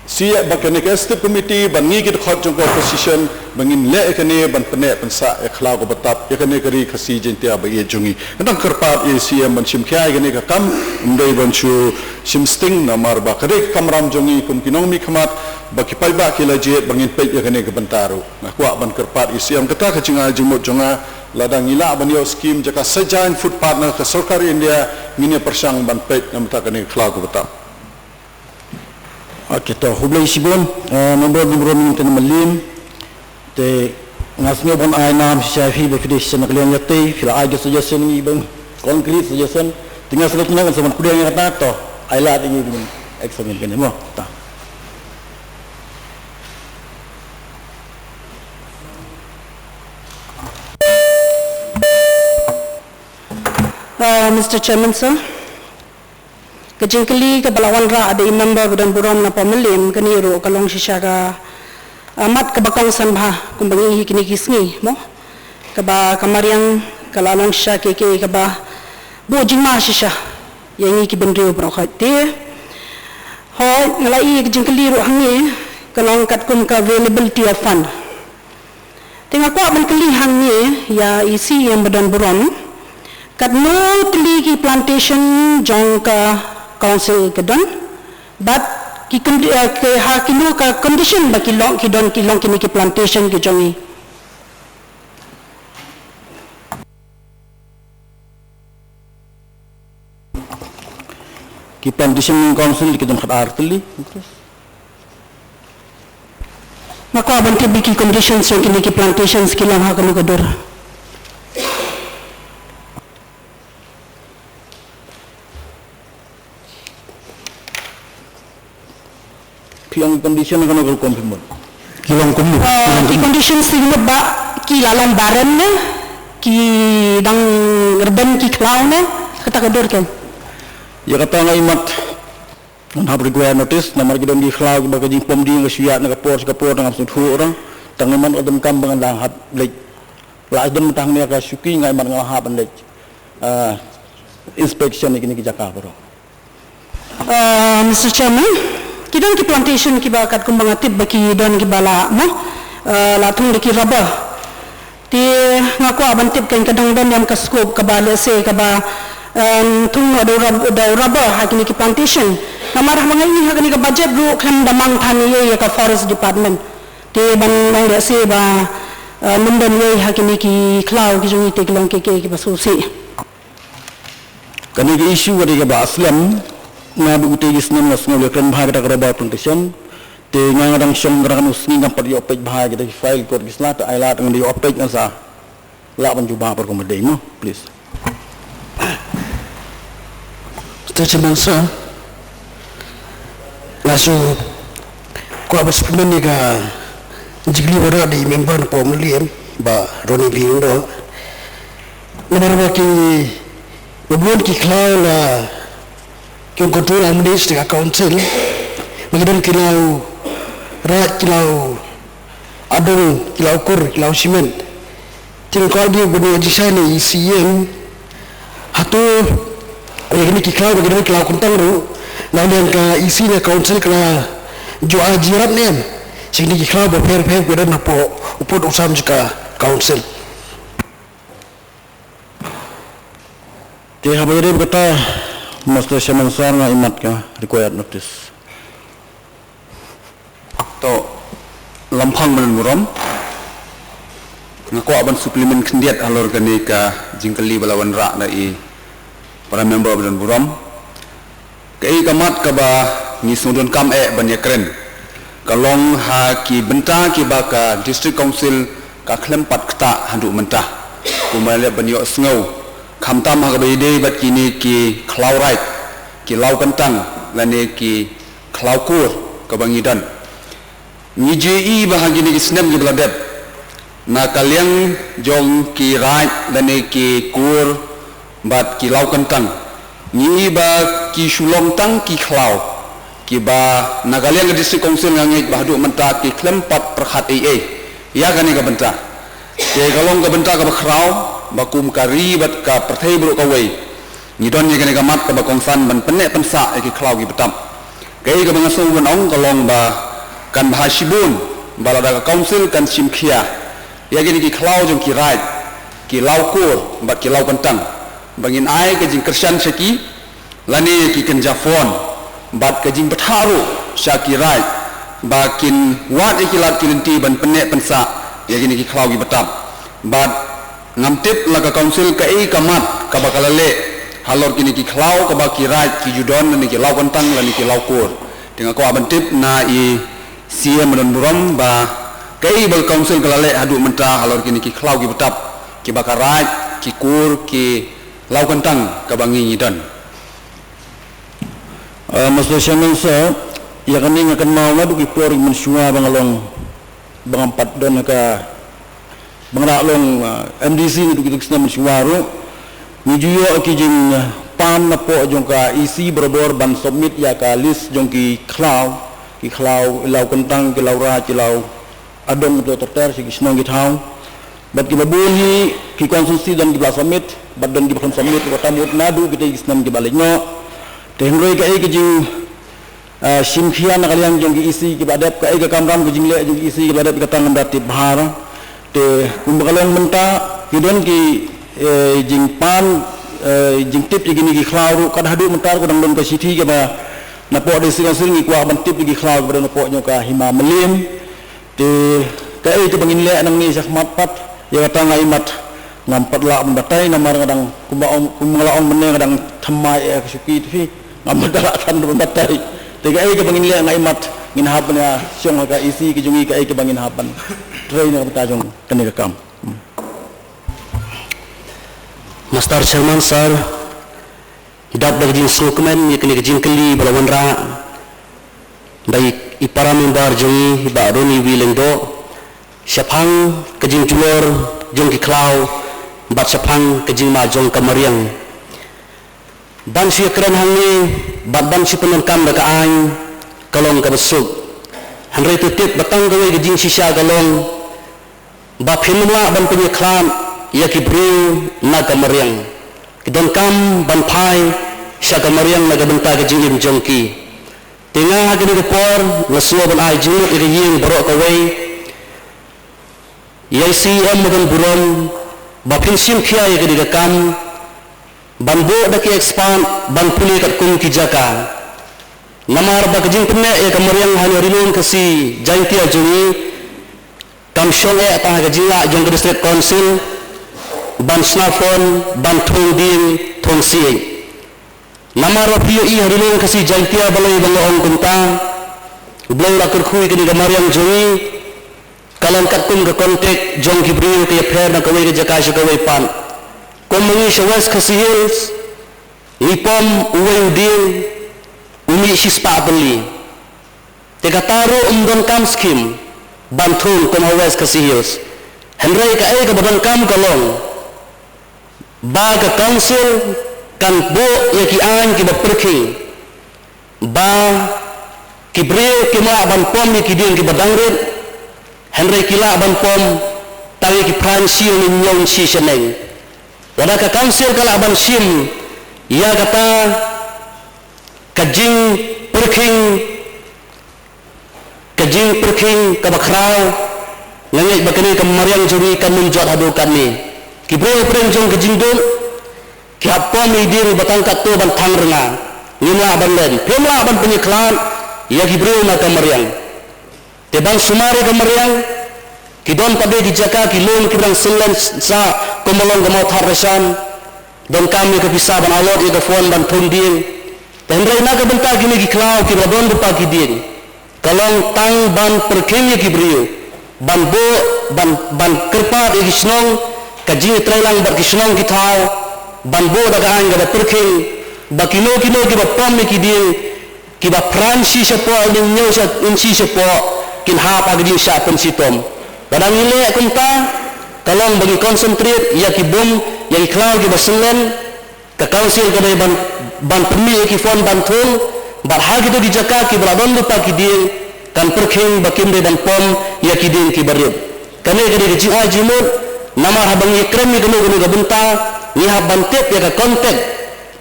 C M ba kane ka executive committee bad ngi ki dkhot jong ka opposition ba ngin leh ïa kane ban pynneh pynsah ïa ka khlaw kaba tap ïa kane ka ri Khasi Jaiñtia ba ïeit jong ngi. Nga dang kyrpad ïa i C M ban shim khia ïa kane ka kam, ym dei ban shu shim sting, namar ba ka dei ka kamram jong ngi kum ki nongmihkhmat ba ki paidbah ki la jied ba ngin peit ïa kane ka bynta ruh. Nga kwah ban kyrpad ïa i C M, kata ka jingai jingmut jong nga, lada ngi lah ban ïoh skim jaka sait jaiñ footpath na ka sorkar India, ngin ïa pyrshang ban peit na bynta kane ka khlaw kaba tap. Okay, to, khublei shibun, eh, member ni burom ni tena malim. Te nga sngew ban ai nam shisha ïa phi ba phi dei shisha na ka liang ïatei, phi la ai ka suggestion ngi ban concrete suggestion. Te nga sngew ban sa ban pdiang ïa kata, to, ai lad ïa ngi ban examine kane mo. Ta. Uh, Mister Chairman, sir. Ka jingkylli kaba la wanrah da i member ba don burom na Pawmylliem, kane ruh ka long shisha ka, ah, mat kaba kongsan bha kumba ngi hi kine ki sngi mo. Kaba ka mariang ka la long shisha ka, ka kaba buh jingma shisha ïa ngi ki bynriew baroh. Hooid te, hooid, nga la i ka jingkylli ruh hangne ka long katkum ka availability of fund. Te nga kwah ban kylli hangne ïa i C M ba don burom, katno tylli ki plantation jong ka council ka don, bad ki condi-, eh, ki, ha kino ka condition ba ki long, ki don, ki long kine ki plantation ki jong i. Ki plantation council ki don khatar tylli. Nga kwah ban tip ba ki conditions jong kine ki plantations ki long ha kano ka dur. Ki long condition kano ka rukom phi mut? Ki long kumno? Ah, ki conditions ki mut ba ki la long barren ne, ki dang rben ki khlaw ne, kata ka dur kan. Ïa kata nga imat ngan hap require notice, namar ki don ki khlaw kiba ka jingpom ding ka shu ïaid na ka por sha ka por, ngan sngewthuh orang. Tang imat ka donkam ba ngan dang hap leit. La don tang ne ka shuki nga imat nga hap ban leit, ah, inspection ïa kine ki jaka baroh. Uh, Mister Chairman, ki don ki plantation kiba katkum ba nga tip ba ki don kiba la mo, uh, la thung da ki rubber. Te nga kwah ban tip kan ka dang don ïa ka scope kaba lehse kaba, um, thung noh da u rub-, da u rubber ha kine ki plantation. Namar haba nga i ha kane ka budget ruh khlem da mang than ïa ka forest department. Te ban long lehse ba, uh, ym don ïa ha kine ki khlaw ki jong i te ki long ki, ki, kiba sngewsih. Kane ka issue ka dei kaba slem, nga bad utei ki snem nga sngew ïakren bha ïa kata ka rubber plantation. Te nga nga dang shong kata kano sngi ngam pat ïoh peit bha ïa kita ki file court ki sla, te ai lad ngan da ïoh peit ngan sa lah ban jubab por kumba dei mo, please. Mister Chairman sir, nga shu kwah ban supplement ïa ka jingkylli ba rah da i member na Pawmylliem, Bah Ronnie Lyngdoh. Namar ba ki, ba bun ki khlaw la ki control and manage da ka council, ba ki don ki law raid, ki law adong, ki law kur, ki law cement. Jingkordit bad jingshai na E C M. Hato ïa kine ki khlaw, ïa kine ki khlaw kyntang ruh, na liang ka E C ne council ka la ju ai jingïarap ne em sha kine ki khlaw ba pher pher ba don hapoh u pud u sam jong ka council? Te haba ïadei bad kata, Mister Chairman Sir, nga imat ka required notice. To, lamphang ban burom, nga kwah ban supplement khyndiat halor kane ka jingkylli ba la wanrah da i para member ba don burom. Kaei ka mat kaba ngi sngewdonkam eh ban ïakren ka long ha ki bynta kiba ka District Council ka khlem pat ktah haduh mynta. Kumba leh ban ïohsngew, khamtam ha kaba ïadei bad kine ki khlaw raid, ki law kyntang lane ki khlaw kur kaba ngi don. Ngi ju ïohi ba ha kine ki snem kiba la dep, na ka liang jong ki raid lane ki kur bad ki law kyntang, ngi ïohi ba ki shu long tang ki khlaw kiba na ka liang ka District Council nga ngeit ba haduh mynta ki khlem pat pyrkhat ei ei ïa kane ka bynta. Te ka long ka bynta kaba khraw ba kum ka ri bad ka pyrthei baroh kawei, ngi don ïa kane ka mat kaba kongsan ban pynneh pynsah ïa ki khlaw ki btap. Kaei kaba nga sngew ban ong ka long ba kan bha shibun ba lada ka council kan shim khia ïa kine ki khlaw jong ki raid, ki law kur bad ki law kyntang, ba ngin ai ka jingkyrshan sha ki lane ki kynja phone bad ka jingbthah ruh sha ki raid ba kin wad ïa ki lad ki lynti ban pynneh pynsah ïa kine ki khlaw ki btap. Bad ngam tip la ka council kaei ka mat kaba ka la leh halor kine ki khlaw kaba ki raid ki ju don lane ki law kyntang lane ki law kur. Te nga kwah ban tip na i C M ba don burom ba kaei ba ka council ka la leh haduh mynta halor kine ki khlaw ki btap kiba ka raid, ki kur, ki law kyntang kaba ngi ngi don. Uh, Mister Chairman Sir, ïa kane nga kynmaw naduh ki por mynshuwa ba nga long, ba ngam pat don ha ka, ba nga la long, uh, M D C naduh kito ki snem mynshuwa ruh. Ngi ju ïoh ki jingpan napoh jong ka E C barabor ban submit ïa ka list jong ki khlaw, ki khlaw, ki law kyntang, ki law raid, ki law adong, ter ter sha ki shnong ki thaw. Bad kiba bun hi ki constituency don kiba la submit bad don kiba khlem submit, kata mut naduh kita ki snem kiba leit noh. Te hynrei kaei ka jing, ah, shim khia na ka liang jong ki E C kiba dep, kaei ka kamram ka jingleh jong ki E C kiba dep, kata ngam da tip bha. Te kumba ka long mynta ki don ki, eh, jingpan, eh, jingtip ïa kine ki khlaw ruh, kat haduh mynta ruh ka dang don ka shithi kaba napoh District Council ngi kwah ban tip ïa ki khlaw kiba don napoh jong ka Hima Mylliem. Te kaei kaba ngin leh nangne shakhmat pat, ïa kata nga imat ngam pat lah ban batai namar nga dang kumba ong, kumba nga la ong mynne nga dang thymmai ïa ka shuki te phi, ngam pat lah than ban batai. Te kaei kaba ngin leh nga imat ngin hap ban ïa shong ha ka E C ka jong ngi, kaei kaba ngin hap ban trei na ka bynta jong kane ka kam. Mister Chairman Sir, dap da ka jingsngewkmen ïa kane ka jingkylli ba la wanrah da i, i para member jong ngi, i Bah Ronnie V Lyngdoh, shaphang ka jingjulor jong ki khlaw bad shaphang ka jingma jong ka mariang. Ban shu ïakren hangne bad ban shu pyndonkam da ka aiñ ka long kaba suk. Hynrei to tip ba tang kawei ka jingshisha ka long ba phin ym lah ban pynïakhlad ïa ki briew na ka mariang. Ki donkam ban phai sha ka mariang na ka bynta ka jingim jong ki. Te nga ha kane ka por nga sngew ban ai jingmut ïa ka ïing baroh kawei, ïa i C M ba don burom, ba phin shim khia ïa kane ka kam ban buh da ki expert ban pule katkum ki jaka. Namar ba ka jingpyneh ïa ka mariang ha ri lum Khasi Jaiñtia jong ngi kam shong eh tang ha ka jinglah jong ka District Council ban shna phone, ban thung dieng, thung siej. Namar ba phi ïohi ha ri lum Khasi Jaiñtia, balei ba nga ong kumta? U Blei u la kyrkhu ïa kane ka mariang jong ngi, ka long katkum ka contact jong ki briew, ka ïapher na kawei ka jaka sha kawei pat. Kum ma ngi sha West Khasi Hills, ngi pom uwei u dieng u mih shispah tylli. Te kata ruh ym donkam skim ban thung kum ha West Khasi Hills. Hynrei kaei kaba donkam ka long ba ka council kan buh ïa ki aiñ kiba pyrkhing ba ki briew kim lah ban pom ïa ki dieng kiba dang rit, hynrei ki lah ban pom tang ïa ki phra inshi, hynñiew inshi shaneng. Lada ka council ka lah ban shim ïa kata ka jingpyrkhing, ka jingpyrkhing kaba khraw, nga ngeit ba kane ka mariang jong ngi kan ym jot haduh katne. Ki briew hapdeng jong ka jingduk ki hap pom ïa ki dieng ba tang katto ban thang rnga. Ngim lah ban len, phim lah ban pynïakhlad ïa ki briew na ka mariang. Te ban sumar ïa ka mariang, ki don pat de ki jaka, ki lum kiba dang sngewlem sah, kumba long ka Mawthadraishan, donkam ïa ka pisa ban allot ïa ka fund ban thung dieng. Te hynrei na ka bynta kine ki khlaw kiba la don lypa ki dieng, ka long tang ban pyrkhing ïa ki briew, ban buh, ban, ban kyrpad ïa ki shnong, ka jingïatreilang bad ki shnong ki thaw, ban buh da ka aiñ kaba pyrkhing, ba kino kino kiba pom ïa ki dieng, kiba phra inshi shapoh, hynñiew sha, inshi shapoh, kin hap ha ka jingshah pynshitom. Lada ngi leh kumta, ka long ba ngi concentrate ïa ki bun, ïa ki khlaw kiba sngewlem, ka council ka dei ban, ban pynmih ïa ki fund ban thung, bad ha kito ki jaka kiba la don lypa ki dieng, kan pyrkhing ba kim dei ban pom ïa ki dieng kiba rit. Kane ka dei ka jingai jingmut, namar haba ngi kren ïa kano kano ka bynta, ngi hap ban tip ïa ka context.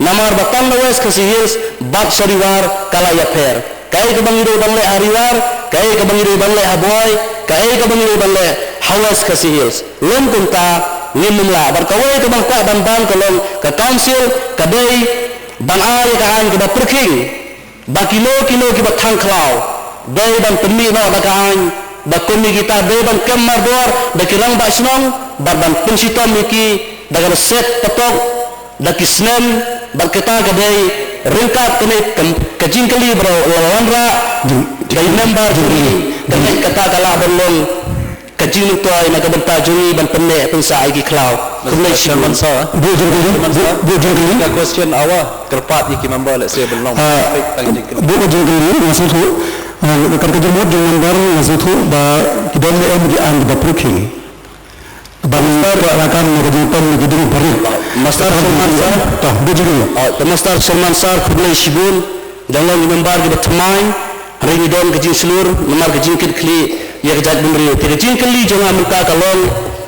Namar ba tang na West Khasi Hills bad sha Ri War ka la ïapher. Kaei kaba ngi dei ban leh ha Ri War, kaei kaba ngi dei ban leh ha Bhoi, kaei kaba ngi dei ban leh ha West Khasi Hills. Lym kumta ngim lah. Bad kawei kaba nga kwah ban ban ka long ka council ka dei ban ai ïa ka aiñ kaba pyrkhing ba kino kino kiba thang khlaw dei ban pynmih noh da ka aiñ, ba kum ïa kita dei ban kem mardor da ki rangbah shnong, bad ban pynshitom ïa ki da kaba set patok da ki snem, bad kata ka dei ryngkat kane ka, ka jingkylli ba la wanrah da i member jong ngi, kane kata ka lah ban long ka jingmyntoi na ka bynta jong ngi ban pynneh pynsah ïa ki khlaw. Khublei shibun. Chairman sir. Buh jingkylli, buh, buh jingkylli. Ka question awa kyrpad ïa ki member, let's say, ban long. Ah, buh jingkylli, nga sngewthuh. Ah, ka, ka jingmut jong member, nga sngewthuh ba ki don ne em ki aiñ ba pyrkhing. Ban rakam na ka jingpom na ki dieng barit. Master Chairman sir. Ta, buh jingkylli. Ah, Master Chairman sir, khublei shibun. Dang long i member kiba thymmai, hynrei ngi don ka jingshlur namar ka jingkitkhlieh ïa ka jaitbynriew. Te ka jingkylli jong nga mynta ka long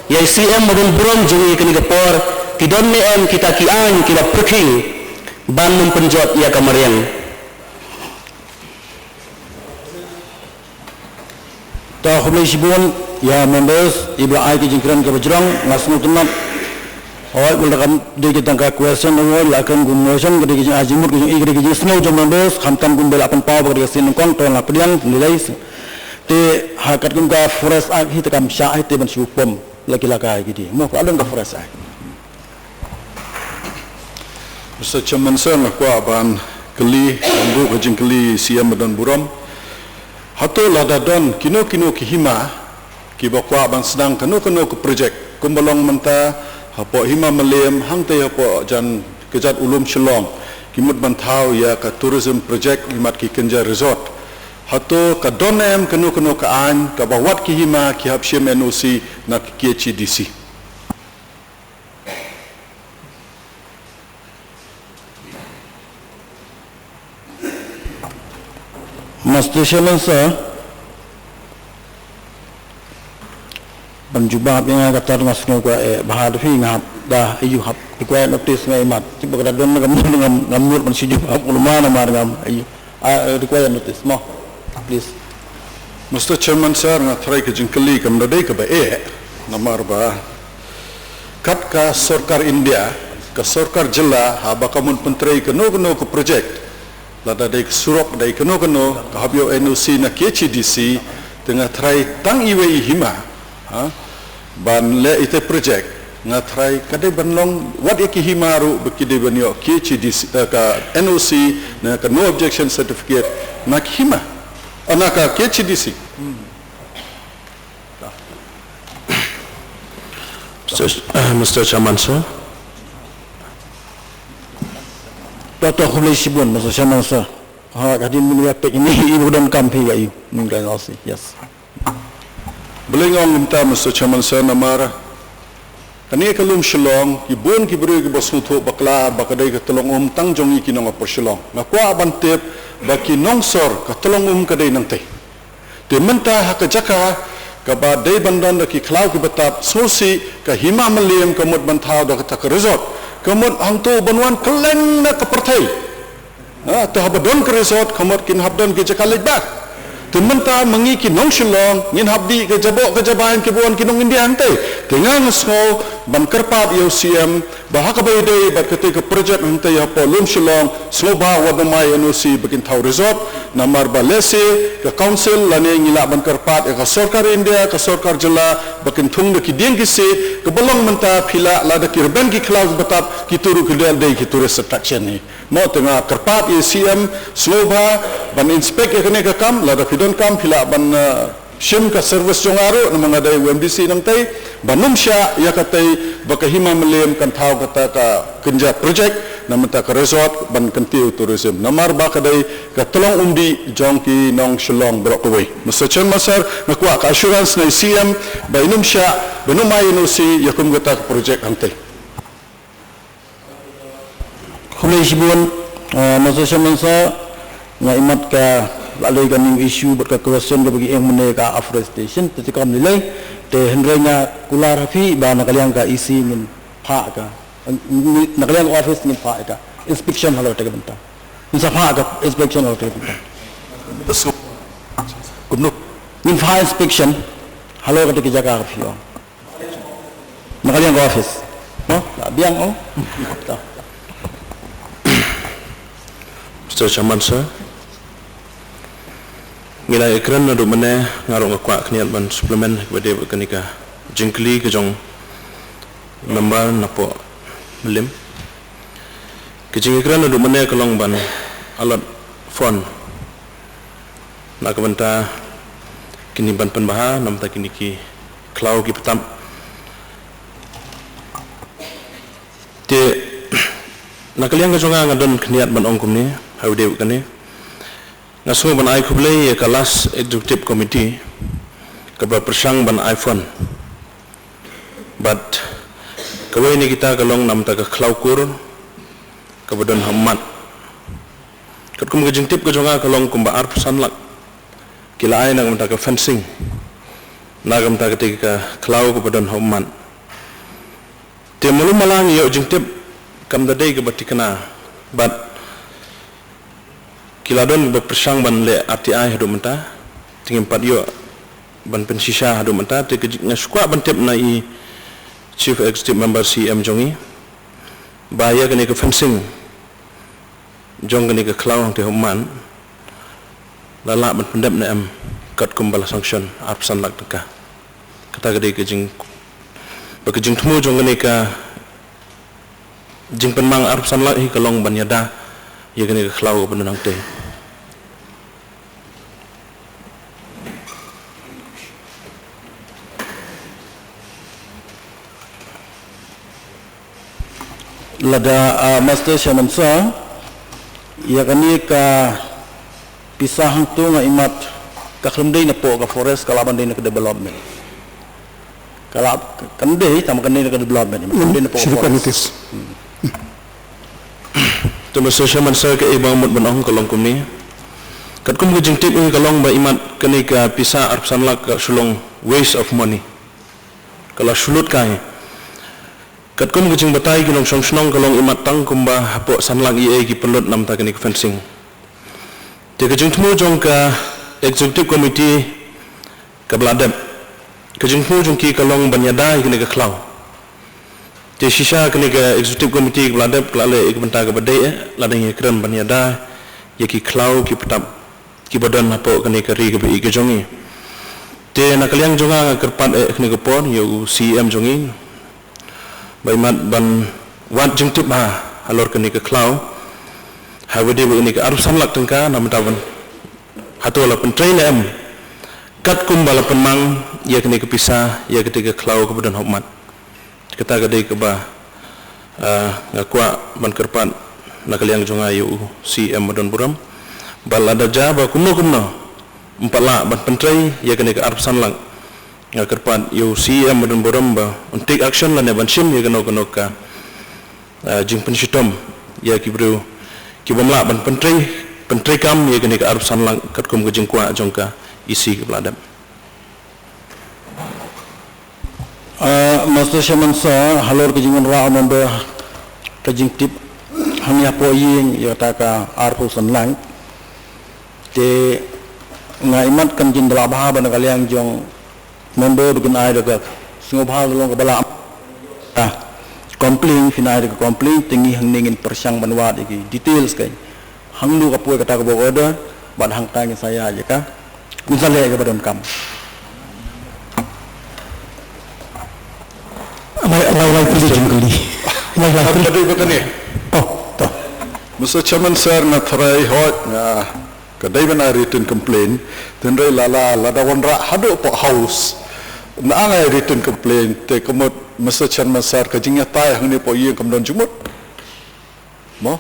ïa i C M ba don burom jong ngi kane ka por, ki don ne em kita ki aiñ kiba pyrkhing ban ym pynjot ïa ka mariang. Ta khublei shibun ïa members iba la ai ki jingkren kaba jrong, nga sngewtynnat. Hooid, wat la kam dei ki tang ka question, hooid, la kren kum motion, ka dei ka jingai jingmut ka jong i, ka dei ka jingsngew jong members, khamtam kumba la pynpaw ba ka dei ka sien nyngkong, to nga pdiang, nilai. Te ha katkum ka Forest Act hi te kam shah hi te ban shu pom la ki laka hi ki dei. Mo ka don ka Forest Act. Mister Chairman sir, nga kwah ban kylli, ban buh ka jingkylli C M ba don burom. Hato lada don kino kino ki hima kiba kwah ban sdang kano kano ka project kumba long mynta hapoh Hima Mylliem, hangtei hapoh jan kjat u lum Shillong, ki mut ban thaw ïa ka tourism project, imat ki kynja resort. Hato ka don em kano kano ka aiñ kaba wat ki hima ki hap shim N O C na ka K H A D C? Mister Chairman sir, ban jubab ïa nga kata nga sngew kwah eh, bha da phi nga hap da, aiu, hap require notice nga imat. Kiba ka da don ngam, ngam, ngam mut ban shu jubab, ulma namar ngam, aiu. Ah, require notice mo. Please. Mister Chairman sir, nga tharai ka jingkylli kam da dei kaba eh, namar ba kat ka sorkar India, ka sorkar jylla, haba ka mut pyntrei kano kano ka project, lada dei ka surok, dei kano kano, ka hap ïoh N O C na K H A D C, te nga tharai tang iwei i hima, ha, ban leh ita project, nga tharai ka dei ban long wat ïa ki hima ruh ba ki dei ban ïoh K H A D C, eh, ka N O C, na ka no objection certificate, na ki hima, eh, na ka K H A D C. Mister, eh, Mister Chairman sir. To, to, khublei shibun, Mister Chairman sir. Ha, ka dei mynta ïa pek ini, ibu don kam phi ïa i, mynta ïa si, yes. Balei nga ong kumta, Mister Chairman sir, namar kane ka lum Shillong, ki bun ki briew kiba sngewthuh bakla ba ka dei ka Tlong Um tang jong ngi ki nong Upper Shillong. Nga kwah ban tip ba ki nongsor ka Tlong Um ka dei nangtei. Te mynta ha ka jaka Kaba dei ban don da ki khlaw ki btap, sngewsih ka Hima Mylliem ka mut ban thaw da kata ka resort. Ka mut hangto ban wan kylleng na ka pyrthei. Ha, te haba don ka resort, ka mut kin hap don ki jaka leit bah. Te mynta ma ngi ki nong Shillong, ngin hap dih ka jaboh ka jabain kiba wan ki nong India hangtei. Te nga nga sngew ban kyrpad ïa u C M, ba ha kaba ïadei bad katei ka project hangtei hapoh Lum Shillong, sngewbha wat nym ai N O C ba kin thaw resort, namar ba lehse ka council lane ngi lah ban kyrpad ïa ka sorkar India, ka sorkar jylla, ba kin thung da ki dieng ki siej, kaba long mynta phi lah lada ki rben ki khlaw ki btap, kito ruh ki dei, dei ki tourist attraction hi. Mo, te nga kyrpad ïa u C M, sngewbha ban inspect ïa kane ka kam, lada phi don kam phi lah ban, eh, shim ka service jong nga ruh, namar nga dei u M D C nangtei, ban ym shah ïa katei ba ka Hima Mylliem kan thaw kata ka kynja project, namar kata ka resort ban kyntiew tourism. Namar ba ka dei ka tyllong umdih jong ki nong Shillong baroh kawei. Mister Chairman Sir, nga kwah ka assurance na i C M ba in ym shah, ba in ym ai N O C ïa kum kata ka project hangtei. Khublei shibun, uh, Mister Chairman Sir, nga imat ka la lei ka new issue bad ka question kaba ki ïeng mynne ka afforestation, te te kam lei lei, te hynrei nga kular ha phi ba na ka liang ka E C ngin phah ka, na ka liang ka office ngin phah ka inspection halor te ka bynta. Ngin sa phah ka inspection halor te ka bynta. Kumno? Ngin phah inspection halor kata ka jaka ka phi ong. Na ka liang ka office. No? Ka biang, oh. Mister Chairman, sir. Ngi la ïakren naduh mynne, nga ruh nga kwah khyndiat ban supplement, ba dei ba kane ka jingkylli ka jong member napoh Mylliem. Ka jingïakren naduh mynne ka long ban allot fund na ka bynta kine ban pynbha, namar kine ki khlaw ki btap. Te, na ka liang ka jong nga nga don khyndiat ban ong kumne, ha u dei u kane. Nga sngew ban ai khublei ïa ka last executive committee, kaba pyrshang ban ai fund. But, kawei na kita ka long namar ka khlaw kur, kaba don ha ummat. Katkum ka jingtip ka jong nga ka long kumba arphew san lak ki la ai na ka bynta ka fencing, na ka bynta katei ka khlaw kaba don ha ummat. Te malu mala ngi ïoh jingtip kam da dei kaba thikna, bad ki la don kaba pyrshang ban leh R T I haduh mynta, te ngim pat ïoh ban pynshisha haduh mynta, te ka jing, nga shu kwah ban tip na i Chief Executive Member C M jong ngi, ba ïa kane ka fencing jong kane ka khlaw hangtei ha ummat, la lah ban pyndep ne em katkum ba la sanction arphew san lak tyngka. Kata ka dei ka jing, ba ka jingthmu jong kane ka jingpynmang arphew san lak hi ka long ban ïada ïa kane ka khlaw kaba don hangtei. Lada, ah, Mister Chairman Sir, ïa kane ka pisa hangto nga imat ka khlem dei napoh ka forest, ka lah ban dei na ka development. Ka lah, kan dei, tang kan dei na ka development, kan dei napoh ka forest. Te Mister Chairman Sir, kaei ba nga mut ban ong ka long kumne. Katkum ka jingtip hi ka long ba imat kane ka pisa arphew san lak ka shu long waste of money. Ka la shu lut kai. Katkum ka jingbatai ki nongshong shnong ka long imat tang kumba hapoh san lak ei ei ki pynlut namar kane ka fencing. Te ka jingthmu jong ka executive committee kaba la dep, ka jingthmu jong ki ka long ban ïada ïa kane ka khlaw. Te shisha kane ka executive committee kaba la dep ka la leh ïa ka bynta kaba dei eh, la dang ïakren ban ïada ïa ki khlaw ki btap kiba don hapoh kane ka ri kaba ïeit ka jong ngi. Te na ka liang jong nga nga kyrpad eh kane ka por ïa u C M jong ngi, ba imat ban wad jingtip bha halor kane ka khlaw, ha ba dei ba kane ka arphew san lak tyngka namar ban hato la pyntrei ne em katkum ba la pynmang ïa kane ka pisa ïa kata ka khlaw kaba don ha ummat. Kata ka dei kaba, ah, nga kwah ban kyrpad na ka liang jong nga ïa u C M ba don burom. Ba lada jia ba kumno kumno ym pat lah ban pyntrei ïa kane ka arphew san lak, nga kyrpad ïa u C M ba don burom ba un take action lane ban shim ïa kano kano ka, ah, jingpynshitom ïa ki briew ki bym lah ban pyntrei, pyntrei kam ïa kane ka arphew san lak katkum ka jingkwah jong ka E C kaba la dep. Mister Chairman Sir, halor ka jingwanrah u member ka jingtip hangne hapoh ïing ïa kata ka arphew san lang. Te nga imat kan jin da lah bha ba na ka liang jong member ba kin ai da ka sngewbha ka long kaba lah. Ah, complain, phin ai da ka complain, te ngi hangne ngin pyrshang ban wad ïa ki details kein. Hangno ka poi kata ka work order, bad hangta ngin sa ïaid ïa ka. Ngin sa leh ïa kaba donkam. Lai, lai, lai, phi jingkylli. Lai, lai, phi. Ka dei ba kane. To, to. Mister Chairman Sir, nga tharai hooid, nga ka dei ban ai written complaint. Tynrai lada, lada wanrah haduh hapoh House, nga ai written complaint, te ka mut Mister Chairman Sir, ka jingïatai hangne hapoh ïing kam don jingmut. Mo?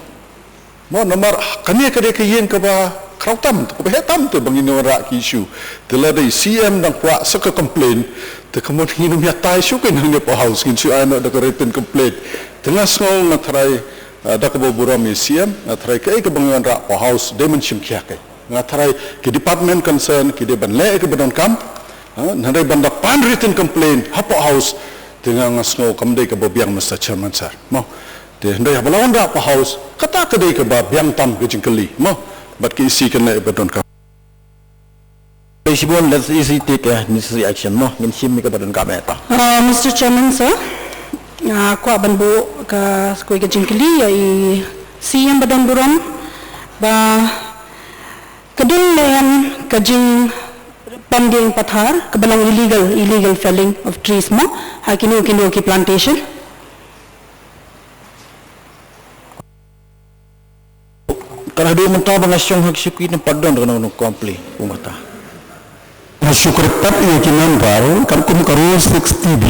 Mo, namar kane ka dei ka ïing kaba khraw tam, kaba heh tam te ba ngin wanrah ki issue. Te lada i C M dang kwah sa ka complaint, te ka mut ngin ym ïatai shuh kein hangne hapoh House, ngin shu ai noh da ka written complaint. Te nga sngew, nga tharai, eh, da kaba burom ïa i C M, nga tharai kaei kaba ngin wanrah hapoh House, dei ban shim khia kein. Nga tharai ki department concern ki dei ban leh ïa kaba donkam, ha, hynrei ban da pan written complaint hapoh House, te nga, nga sngew kam dei kaba biang, Mister Chairman Sir. Mo. Te hynrei haba la wanrah hapoh House, kata ka dei kaba biang tam ka jingkylli. Mo. Bad ka E C kan leh ïa kaba donkam. Shibun, let's E C take a necessary action. Mo. Ngin shim ïa kaba donkam eh ta. Uh, Mister Chairman Sir, nga kwah ban buh ka, kawei ka jingkylli ïa i C M ba don burom, ba ka dang leh ka jingpyndieng pathar kaba long illegal, illegal felling of trees mo ha kino kino ki plantation. Ka la dei mynta ba nga shong ha ka shuki, ym pat don kano kano complain kumta. Nga shu kyrpad ïa ki member, katkum ka rule sixty B,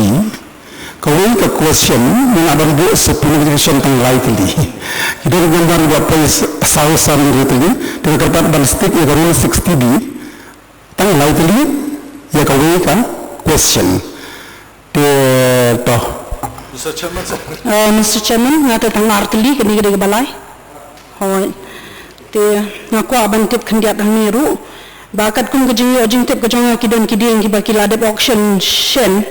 kawei ka question nga lah ban buh sa pynïaid ka question tang lai tylli. Ki don ki member ba poi saw san tylli, te nga kyrpad ban stick ïa ka rule sixty B, tang lai tylli ïa kawei ka question. Te to. Mister Chairman, sir. Uh, Mister Chairman, nga te tang ar tylli, kane ka dei kaba lai. Hooid. Te nga kwah ban tip khyndiat hangne ruh ba katkum ka jingïoh jingtip ka jong nga, ki don ki dieng kiba ki la dep auction shen.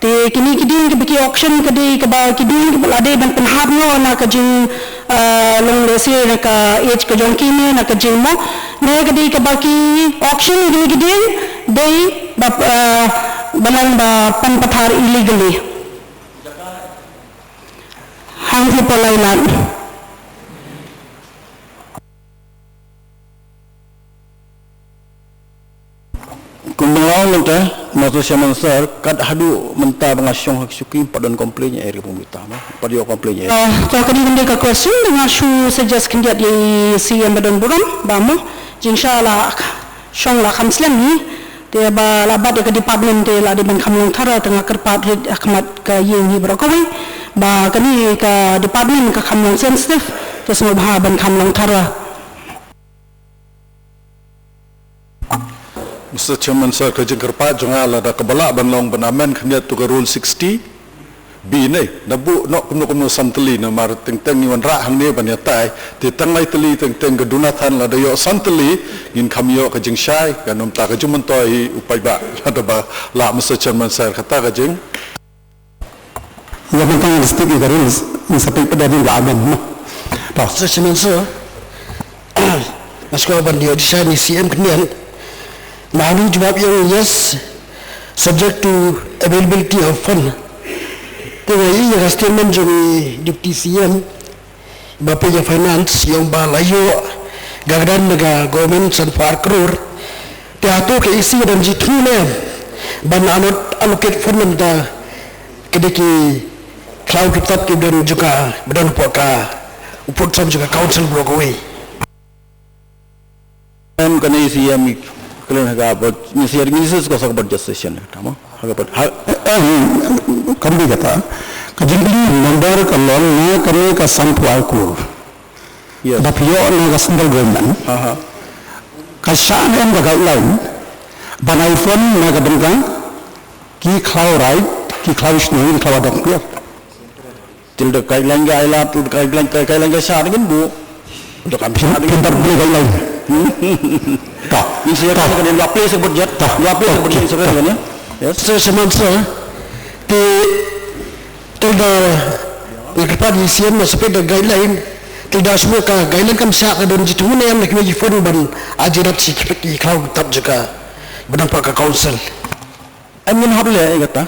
Te kine ki dieng kiba ki auction ka dei kaba ki dieng kiba la dei ban pynhap noh na ka jing, ah, long lehse na ka age ka jong ki ne na ka jingmo. Ne ka dei kaba ki auction kine ki dieng dei ba, ah, ba long ba pan pathar illegally. Hangtei palat. Kumba nga ong mynta, Mister Chairman Sir, kat haduh mynta ba nga shong ha ka shuki, ym pat don complain ïa area bun bita, mo. Ym pat ïoh complain ïa. Ah, to ka dei ka question, nga shu suggest khyndiat ïa i C M ba don burom, ba mo, jingshai la shong la kham slem hi, te ba la bat ïa ka department te la dei ban kham long thara, te nga kyrpad rit ha khmat ka ïing hi baroh kawei, ba kane ka department ka kham long sensitive, te sngewbha ban kham long thara. Mister Chairman Sir, ka jingkyrpad jong nga lada kaba lah ban long ban amend khyndiat to ka rule sixty B ne, da buh noh kumno kumno san tylli, namar teng teng ngi wanrah hangne ban ïatai, te tang lai tylli teng teng ka duna than, lada ïoh san tylli ngin kham ïoh ka jingshai, kan ym ta ka jingmyntoi hi u paidbah, lada ba lah Mister Chairman Sir, kata ka jing. Ïa, mynta ngan stick ïa ka rules, ngan sa peit pat da ring ba amend, mo. To. Mister Chairman Sir, nga sngewbha ban ïoh jingshai na i C M khyndiat. Nga hap jubab ïa u yes, subject to availability of fund. Te nga ïohi ïa ka statement jong i Deputy C M, ba peit ïa finance, ïa u ba la ïoh ka kyrdan na ka government sanphew ar klur. Te hato ka E C ka don jingthmu ne em ban allot-, allocate fund na bynta ki dei ki khlaw ki btap ki don jong ka, ba don hapoh ka, u pud sam jong ka council baroh kawei. Em, kane i C M i kren ha ka bud-, ni C M i ni sa ka sa ka budget session, tama? Ha ka bud-, ha, em, kam dei kata. Ka jingkylli member ka long na kane ka sanphew ar klur. Yes. Ba phi ïoh na ka central government. Aha. Ka shah ne em ka guideline ban ai fund na ka bynta ki khlaw raid, ki khlaw shnong, ki khlaw adong, phi ïoh. Te lada ka guideline ka ai lad, lada ka guideline, ka guideline ka shah, ngin buh. Lada kam shah, ngin buh. Pyntar beli guideline. Hmm? Ta. Ngin sa ïa ta. Kan, kan, la place ka budget. Ta. La place ka budget, ta. Sa kan, kan, ya. Yes. Sir, Chairman Sir, Te, te da, nga kyrpad ïa i C M na sa peit da guideline, te da shu ka guideline kam shah ka don jingtyngun ne em na kine ki fund ban ai jingmdap sha ki peit ki khlaw tap jaka ba dang pat ka council. Em ngin hap leh ïa kata.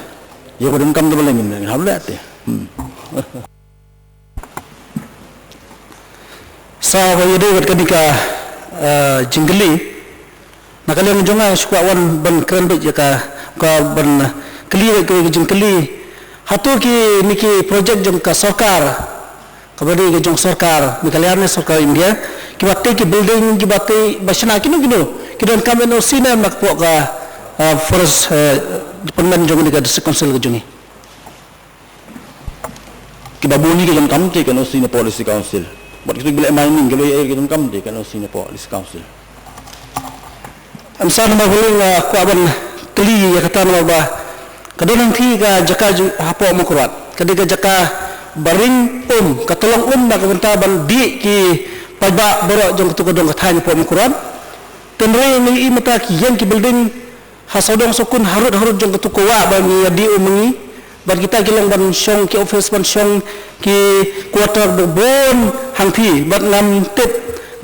Ïa ka donkam da ba leh ngin hap leh te. Hmm. Sa ba ïadei bad kane ka, eh, jingkylli. Na ka liang jong nga shu kwah wan ban kren beit ïa ka, ka ban kylli beit ka jingkylli. Hato kine ki project jong ka sorkar, kaba dei ka jong sorkar Meghalaya ne sorkar India, kiba tei ki building, kiba tei ba shna kino kino, ki donkam N O C ne em na ka pok ka, eh, forest, eh, department jong kane ka district council ka jong ngi. Kiba bun hi ki donkam te ka N O C na pok District Council. Bad kitu kiba leh mining kiba leh ki donkam te ka N O C na pok District Council. Em sa namar ba nga kwah ban kylli ïa kata namar ba ka don hangtei ka jaka ju-, hapoh Mawkyrwat. Ka dei ka jaka ba ring um, ka tyllong um na ka bynta ban dih ki paidbah baroh jong katu ka dong ka thaiñ hapoh Mawkyrwat. Tynrai ngi i mynta ki ïeng ki building ha sawdong sawkun harud harud jong katu ka wah ba ngi ïa dih um ma ngi. Bad kita ki long ban shong ki office, ban shong ki quarter ba bun hangtei. Bad ngam tip,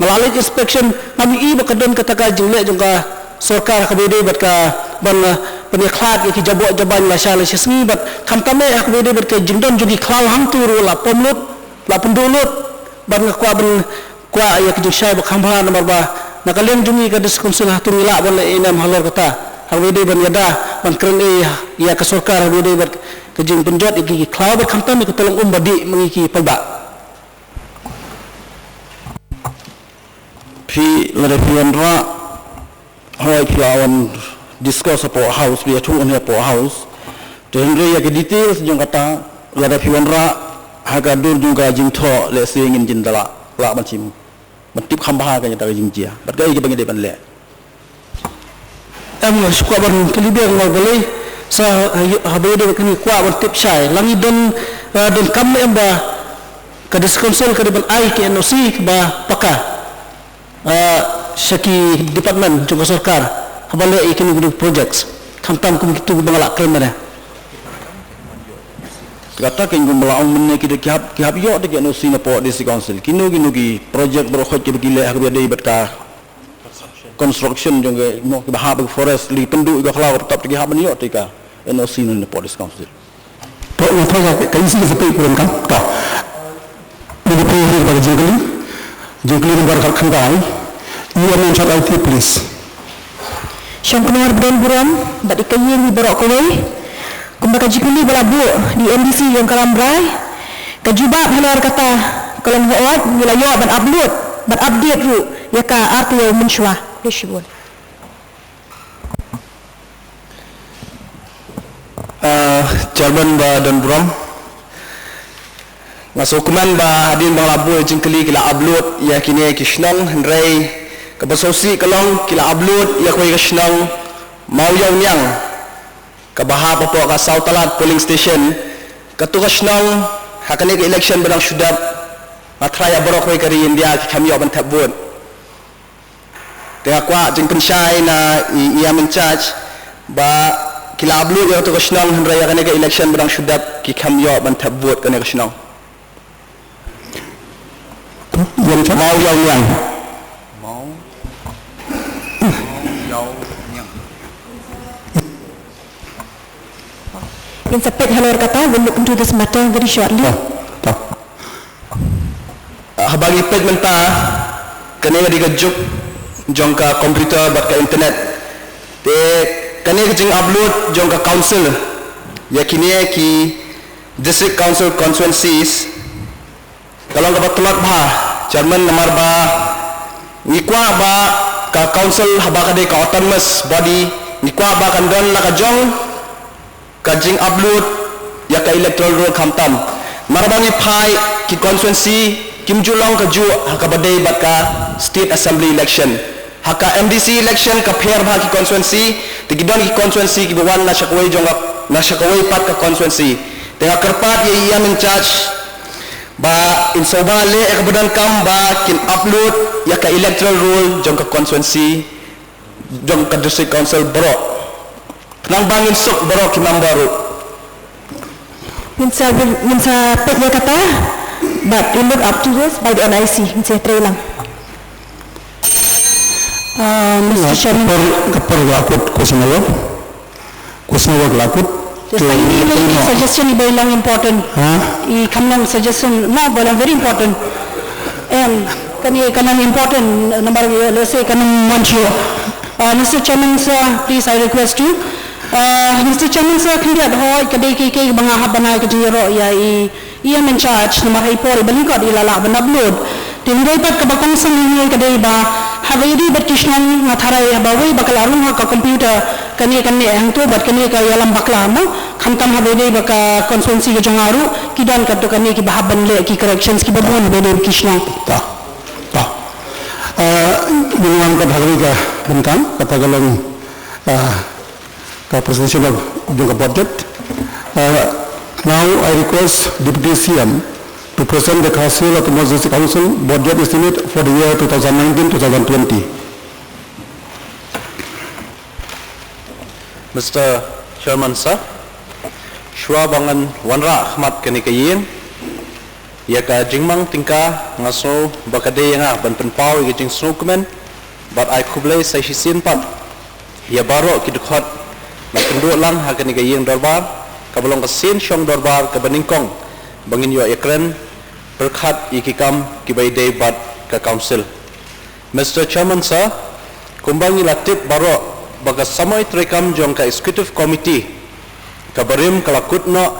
nga la leit inspection, ngam i ba ka don kata ka jingleh jong ka sorkar kaba ïadei bad ka ban, eh, ban ïakhlad ïa ki jaboh jabañ lashai lashisngi, bad khamtam eh ha kaba ïadei bad ka jingdon jong ki khlaw hangtu ruh la pom lut, la pynduh lut. Bad nga kwah ban kwah ïa ka jingshai ba kham bha namar ba na ka liang jong ngi ka District Council hato ngi lah ban leh ïa ine em halor kata. Ha kaba ïadei ban ïada ban kren ïa, ïa ka sorkar ha kaba ïadei bad ka jingpynjot ïa ki khlaw bad khamtam ïa ka tyllong um ba dih ma ngi ki paidbah. Phi lada phi wanrah, hooid phi wan discuss hapoh House, phi ïathuh hangne hapoh House. Te hynrei ïa ki details jong kata, lada phi wanrah ha ka dur jong ka jingthoh, lehse ngin jin da lah, lah ban shim, ban tip kham bha ka jingta ka jingjia bad kaei kaba ngi dei ban leh. Em, nga shu kwah ban kylli biang, nga balei sa, eh, haba ïadei bad kane kwah ban tip shai, la ngi don, eh, donkam em ba ka District Council ka dei ban ai ki N O C kaba paka, eh, sha ki department jong ka sorkar haba leh ïa kine ki projects, khamtam kum kitu ba nga la kren mynne. Kata kein kumba la ong mynne, ki da, ki hap, ki hap ïoh da ki N O C na pok District Council. Kino kino ki project baroh khoit kiba ki leh ha kaba ïadei bad ka construction jong ka, mo, kiba hap bad ka forest, lane pynduh ïa ka khlaw ka btap, te ki hap ban ïoh te ka N O C na pok District Council. To, nga thaw ka, ka isi ka sa peit puran kam. To. Ni ki peit hi ka jingkylli. Jingkylli number khatkhyndai. Ïa, men short, I T, please. Shong Kynwar ba don burom bad ïa ka ïing baroh kawei. Kumba ka jingkylli ba la buh da i M D C jong ka Rambrai, ka jubab halor kata ka long hooid ngi la ïoh ban upload, ban update ruh ïa ka ar taïew mynshuwa. Khublei shibun. Ah, Chairman ba don burom. Nga sngewkmen ba hadien ba nga la buh jingkylli ki la upload ïa kine ki shnong, hynrei kaba sngewsih ka long ki la upload ïa kawei ka shnong Mawïawniang kaba hap hapoh ka Sawtalat polling station. Katu ka shnong ha kane ka election ba dang shu dep, nga tharai ïa baroh kawei ka ri India ki khlem ïoh ban thep vote. Te nga kwah jingpynshai na i, i E M in charge ba ki la upload ïa katu ka shnong, hynrei ïa kane ka election ba dang shu dep ki khlem ïoh ban thep vote kane ka shnong. Mawïawniang. Maw. Mawïawniang. Ngin sa peit halor kata, we'll look into this matter very shortly. To, to. Haba ngi peit mynta, kane ka dei ka juk jong ka computer bad ka internet. Te kane ka jingupload jong ka council ïa kine ki district council constituencies ka long kaba tlot bha, Chairman, namar ba ngi kwah ba ka council haba ka dei ka autonomous body, ngi kwah ba kan don la ka jong ka jingupload ïa ka electoral roll khamtam. Namar ba ngi phai ki constituency kim ju long kajuh ha kaba dei bad ka state assembly election. Ha ka M D C election ka pher bha ki constituency, te ki don ki constituency kiba wan na sha kawei jong ka, na sha kawei pat ka constituency. Te nga kyrpad ïa i E M in charge ba in sngewbha leh ïa kaba donkam ba kin upload ïa ka electoral roll jong ka constituency, jong ka district council baroh. Khnang ba ngin suk baroh ki member ruh. Ngin sa, ngin sa peit ïa kata, but we look up to this by the N I C, ngin sa trei lang. Uh, Mister Chairman. Ka por, ka por la kut, question hour. Question hour la kut. Just like ini, ini suggestion iba long important. Ha? I kham long suggestion, no, ba long very important. Em, kane, kane important, number, let's say, kane one show. Uh, Mister Chairman, sir, please, I request you. Uh, Mister Chairman, sir, khyndiat hoi, ka dei ka, ka ba nga hap ban ai ka jingïaroh ïa i, i em in charge, namar ha i por iba lyngkot i la lah ban upload. Te hynrei pat kaba kongsan hangne ka dei ba, haba ïadei bad ki shnong nga tharai haba wei ba ka la rung ha ka computer, kane kane hangto bad kane ka ïalam bakla mo, khamtam haba ïadei bad ka constituency ka jong nga ruh, ki don katto katne kiba hap ban leh ki corrections kiba bun haba ïadei bad ki shnong. Ta, ta. Ah, bun wan kat ha kane ka bynta, kata ka long, ah, ka presentation of jong ka budget. Uh, now I request Deputy C M to present the Khasi Hills Autonomous District Council budget estimate for the year two thousand nineteen two thousand twenty. Mister Chairman, sir, shuwa ba ngan wanrah khmat kane ka ïing ïa ka jingmang tyngka, nga sngew ba ka dei ïa nga ban pynpaw ïa ka jingsngewkmen bad ai khublei sa shisien pat ïa baroh ki dkhot ba kynduh lang ha kane ka ïing dorbar, kaba long ka sien shong dorbar kaba nyngkong ba ngin ïoh ïakren pyrkhat ïa ki kam kiba ïadei bad ka council. Mister Chairman, sir, kumba ngi la tip baroh ba ka samoi treikam jong ka executive committee kaba rim ka la kut noh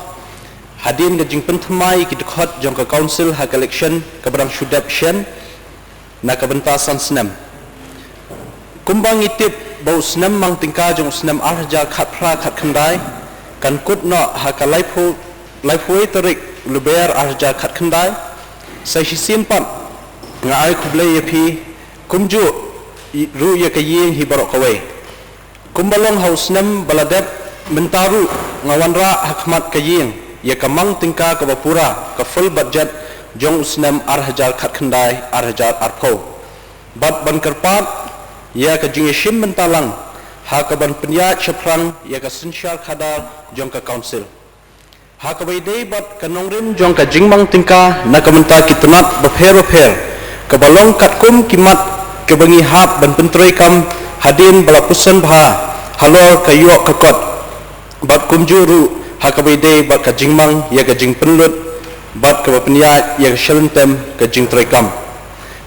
hadien ka jingpynthymmai ïa ki dkhot jong ka council ha ka election kaba dang shu dep shen na ka bynta san snem. Kumba ngi tip ba u snem mang tyngka jong u snem ar hajar khatphra khatkhyndai kan kut noh ha ka laiphew, laiphew wei tarik Lber ar hajar khatkhyndai, sa shisien pat nga ai khublei ïa phi kumjuh ruh ïa ka ïing hi baroh kawei. Kumba long ha u snem ba la dep mynta ruh nga wanrah ha khmat ka ïing ïa ka mang tyngka kaba pura ka full budget jong u snem ar hajar khatkhyndai ar hajar arphew. Bad ban kyrpad ïa ka jingïashim bynta lang ha kaban pynïaid shaphrang ïa ka synshar khadar jong ka council. Ha kaba ïadei bad ka nongrim jong ka jingmang tyngka na ka bynta ki tnat bapher bapher, kaba long katkum ki mat kiba ngi hap ban pyntreikam hadien ba la puson bha halor ka ïoh ka kot, bad kumjuh ruh ha kaba ïadei bad ka jingmang ïa ka jingpynlut bad kaba pynïaid ïa ka shalynter ka jingtreikam.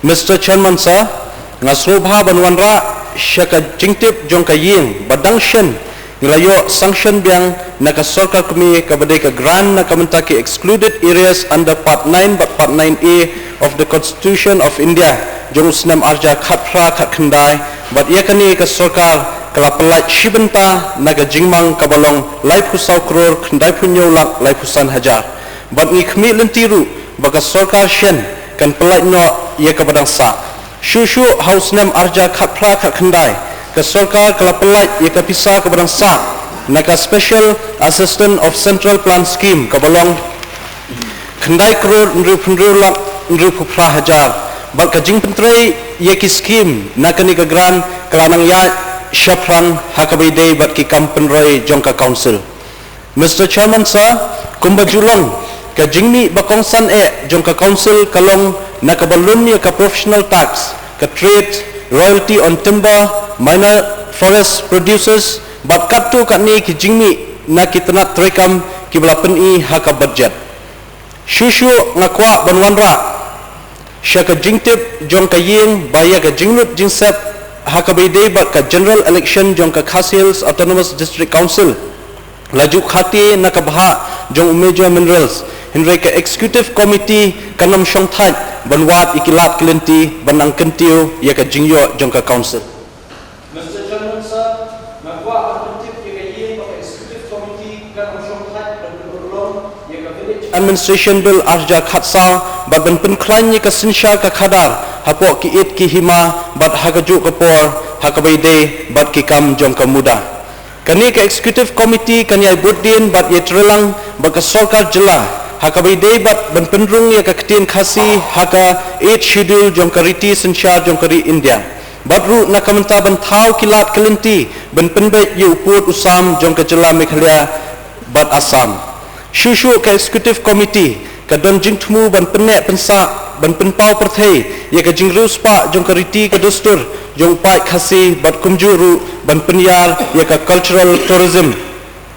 Mister Chairman, sir, nga sngewbha ban wanrah sha ka jingtip jong ka ïing ba dang shen ngi la ïoh sanction biang na ka sorkar kmie kaba dei ka grant na ka bynta ki excluded areas under Part nine bad Part nine A of the Constitution of India jong u snem ar hajar khatphra khatkhyndai, bad ïa kane ka sorkar ka la pyllait shi bynta na ka jingmang kaba long laiphew saw klur khyndaiphew hynñiew lak laiphew san hajar. Bad ngi khmih lynti ruh ba ka sorkar shen kan pyllait noh ïa kaba dang sah. Shuh shuh ha u snem ar hajar khatphra khatkhyndai, ka sorkar ka la pyllait ïa ka pisa kaba dang sah na ka Special Assistance of Central Plan Scheme kaba long khyndai klur hynriewphew hynriew lak hynriewphew phra hajar. Bad ka jingpyntrei ïa ki skim na kane ka grant ka la nang ïaid shaphrang ha kaba ïadei bad ki kam pynroi jong ka council. Mister Chairman, sir, kumba ju long, ka jingmih ba kongsan eh jong ka council ka long na kaba lum ïa ka professional tax, ka trade, royalty on timber, minor forest producers, bad katto katne ki jingmih na ki tnat treikam kiba la pyni ha ka budget. Shuh shuh nga kwah ban wanrah sha ka jingtip jong ka ïing ba ïa ka jinglut jingsep ha kaba ïadei bad ka general election jong ka Khasi Hills Autonomous District Council la ju khati na ka bhah jong u Major Minerals, hynrei ka executive committee kan ym shongthait ban wad ïa ki lad ki lynti ban nang kyntiew ïa ka jingïoh jong ka council. Mister Chairman, sir, nga kwah ban pyntip ïa ka ïing ba ka executive committee kan ym shongthait ban pynurlong ïa ka Village Administration Bill ar hajar khatsaw bad ban pynkhlaiñ ïa ka synshar ka khadar hapoh ki it ki hima bad ha kajuh ka por ha kaba ïadei bad ki kam jong ka MUDA. Kane ka executive committee kan ïai bud dien bad ïai trei lang bad ka sorkar jylla ha kaba ïadei bad ban pynrung ïa ka ktien Khasi ha ka Eighth Schedule jong ka riti synshar jong ka ri India. Bad ruh na ka bynta ban thaw ki lad ki lynti ban pynbeit ïa u pud u sam jong ka jylla Meghalaya bad Assam. Shuh shuh ka Executive Committee ka don jingthmu ban pynneh pynsah, ban pynpaw pyrthei ïa ka jingriewspah jong ka riti ka dustur jong u paid Khasi bad kumjuh ruh ban pynïar ïa ka cultural tourism,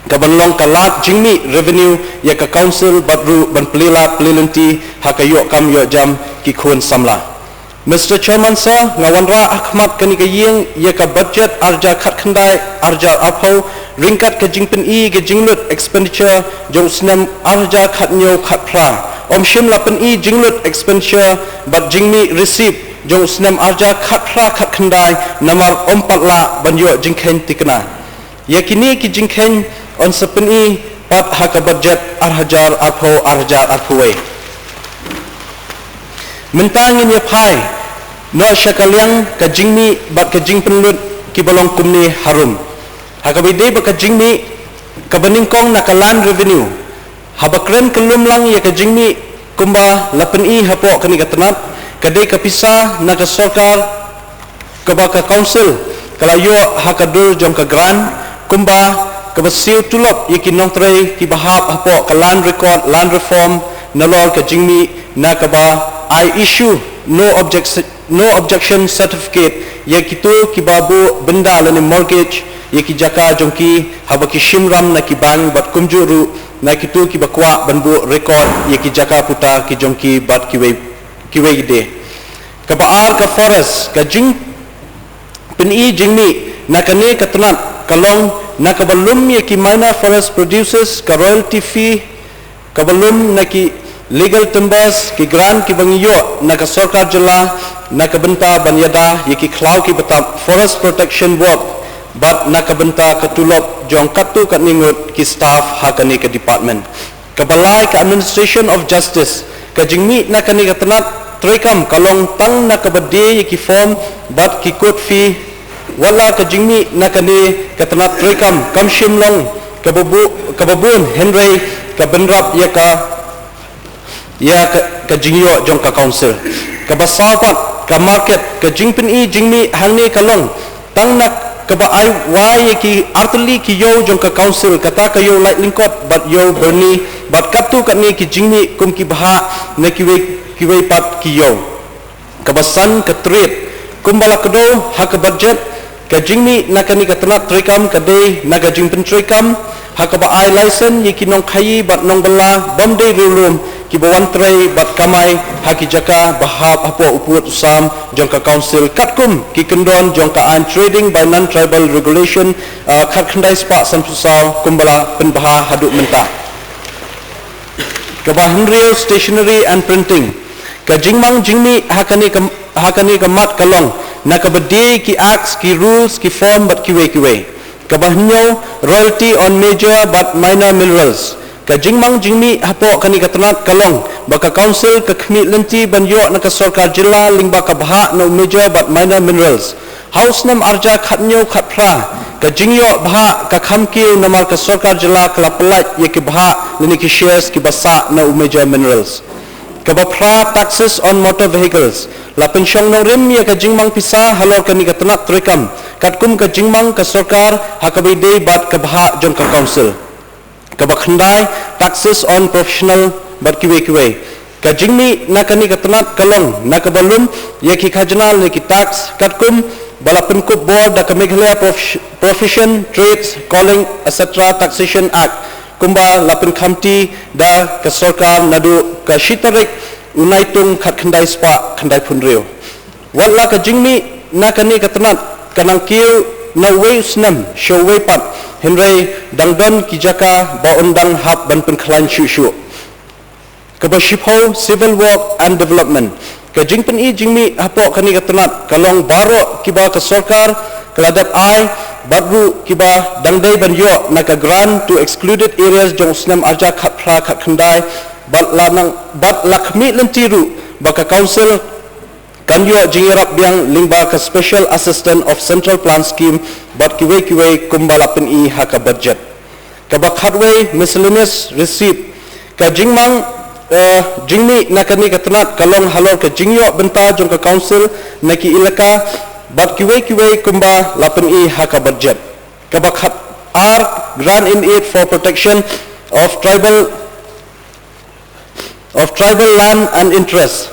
ka ban long ka lad jingmih revenue ïa ka council bad ruh ban plie lad plie lynti ha ka ïoh kam ïoh jam ki khun samla. Mister Chairman Sir, nga wanrah ha khmat kane ka ïing ïa ka budget arhajar khatkhyndai arhajar arphew ryngkat ka jingpyni ka jinglut expenditure jong u snem arhajar khathynñiew khatphra. Ym shym la pyni jinglut expenditure bad jingmih receipt jong u snem arhajar khatphra khatkhyndai namar ym pat lah ban ïoh jingkheiñ thikna. Ïa kine ki jingkheiñ yn sa pyni pat ha ka budget arhajar arphew arhajar arphew wei. Mynta ngin ïa phai noh sha ka liang ka jingmih bad ka jingpynlut kiba long kumne harum. Ha kaba ïadei bad ka jingmih, kaba nyngkong na ka land revenue. Haba kren kyllum lang ïa ka jingmih kumba la pyni hapoh kane ka tnat, ka dei ka pisa na ka sorkar kaba ka council ka la ïoh ha ka dur jong ka grant, kumba kaba siew tulop ïa ki nongtrei kiba hap hapoh ka land record, land reform, nalor ka jingmih na kaba ai issue no objection, no objection certificate ïa kito kiba buh bynda lane mortgage ïa ki jaka jong ki haba ki shim ram na ki bank bad kumjuh ruh na kito kiba kwah ban buh record ïa ki jaka puta ki jong ki bad kiwei kiwei de. Kaba ar ka forest, ka jingpyni jingmih na kane ka tnat ka long na kaba lum ïa ki minor forest producers, ka royalty fee, kaba lum na ki legal timbers, ki grant kiba ngi ïoh na ka sorkar jylla na ka bynta ban ïada ïa ki khlaw kiba tap, forest protection work, bad na ka bynta ka tulop jong katto katne ngut ki staff ha kane ka department. Kaba lai ka administration of justice, ka jingmih na kane ka tnat treikam ka long tang na kaba die ïa ki form bad ki court fee, wat la ka jingmih na kane ka tnat treikam kam shym long kaba bu-, kaba bun, hynrei ka bynrap ïa ka, ïa ka, ka jingïoh jong ka council. Kaba saw pat ka market, ka jingpyni jingmih hangne ka long tang na kaba ai wai ïa ki artylli ki ïew jong ka council, kata ka ïew Laitlyngkot bad ïew Byrni bad katto katne ki jingmih kum ki bhah na kiwei kiwei pat ki ïew. Kaba san ka trade, kumba la kdew ha ka budget, ka jingmih na kane ka tnat treikam ka dei na ka jingpyntreikam ha kaba ai license ïa ki nongkhaïi bad nongbylla bym dei riewlum kiba wan trei bad kamai ha ki jaka ba hap hapoh u pud u sam jong ka council katkum ki kyndon jong ka aiñ Trading by Non-Tribal Regulation, ah, khatkhyndai spah sanphew saw kumba la pynbha haduh mynta. Kaba hynriew, stationery and printing. Ka jingmang jingmih ha kane ka, ha kane ka mat ka long na kaba die ki acts, ki rules, ki form bad kiwei kiwei. Kaba hynñiew, royalty on major bad minor minerals. Ka jingmang jingmih hapoh kane ka tnat ka long ba ka council ka khmih lynti ban ïoh na ka sorkar jylla lyngba ka bhah na u major bad minor minerals. Ha u snem arhajar khathynñiew khatphra, ka jingïoh bhah ka kham kiew namar ka sorkar jylla ka la pyllait ïa ki bhah lane ki shares kiba sah na u major minerals. Kaba phra, taxes on motor vehicles. La pynshong nongrim ïa ka jingmang pisa halor kane ka tnat treikam katkum ka jingmang ka sorkar ha kaba ïadei bad ka bhah jong ka council. Kaba khyndai, taxes on professional bad kiwei kiwei. Ka jingmih na kane ka tnat ka long na kaba lum ïa ki khajna lane ki tax katkum ba la pynkup bor da ka Meghalaya Prof-, Profession, Trades, Calling, et cetera Taxation Act, kumba la pynkhamti da ka sorkar naduh ka shi tarik u Naitung khatkhyndai spah khyndaiphew hynriew. Wat la ka jingmih na kane ka tnat ka nang kiew na uwei u snem sha uwei pat, hynrei dang don ki jaka ba un dang hap ban pynkhlaiñ shuh shuh. Kaba shiphew, civil work and development. Ka jingpyni jingmih hapoh kane ka tnat ka long baroh kiba ka sorkar ka la dep ai bad ruh kiba dang dei ban ïoh na ka grant to excluded areas jong u snem arhajar khatphra khatkhyndai bad la nang, bad la khmih lynti ruh ba ka council kan ïoh jingïarap biang lyngba ka Special Assistance of Central Plan Scheme bad kiwei kiwei kumba la pyni ha ka budget. Kaba khatwei, miscellaneous receipt. Ka jingmang, eh, jingmih na kane ka tnat ka long halor ka jingïoh bynta jong ka council na ki elaka bad kiwei kiwei kumba la pyni ha ka budget. Kaba khatar, grant in aid for protection of tribal of Tribal Land and Interest.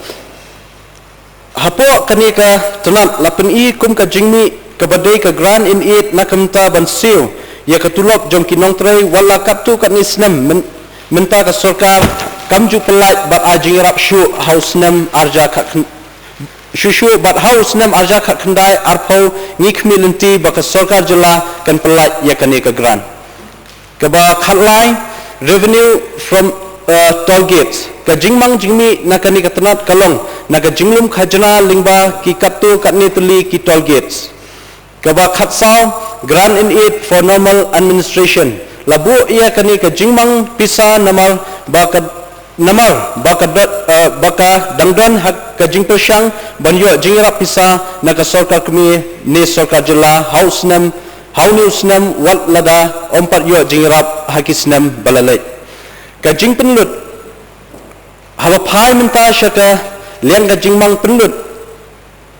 Hapoh kane ka tnat la pyni kum ka jingmih kaba dei ka grant in aid na ka bynta ban siew ïa ka tulop jong ki nongtrei, wat la katto katne snem myn-, mynta ka sorkar kam ju pyllait bad ai jingïarap shuh ha u snem arja khat khyn-, shuh shuh bad ha u snem arja khat khyndai arphew ngi khmih lynti ba ka sorkar jylla kan pyllait ïa kane ka grant. Kaba khatlai, revenue from, uh, toll gates. Ka jingmang jingmih na kane ka tnat ka long na ka jinglum khajna lyngba ki katto katne tylli ki toll gates. Kaba khatsaw, grant in aid for normal administration. La buh ïa kane ka jingmang pisa namar ba ka, namar ba ka dot, eh, ba ka dang don ha ka jingpyrshang ban ïoh jingïarap pisa na ka sorkar kmie ne sorkar jylla ha u snem, ha une u snem wat lada ym pat ïoh jingïarap ha ki snem ba la leit. Ka jingpynlut haba phai mynta sha ka liang ka jingmang pynlut,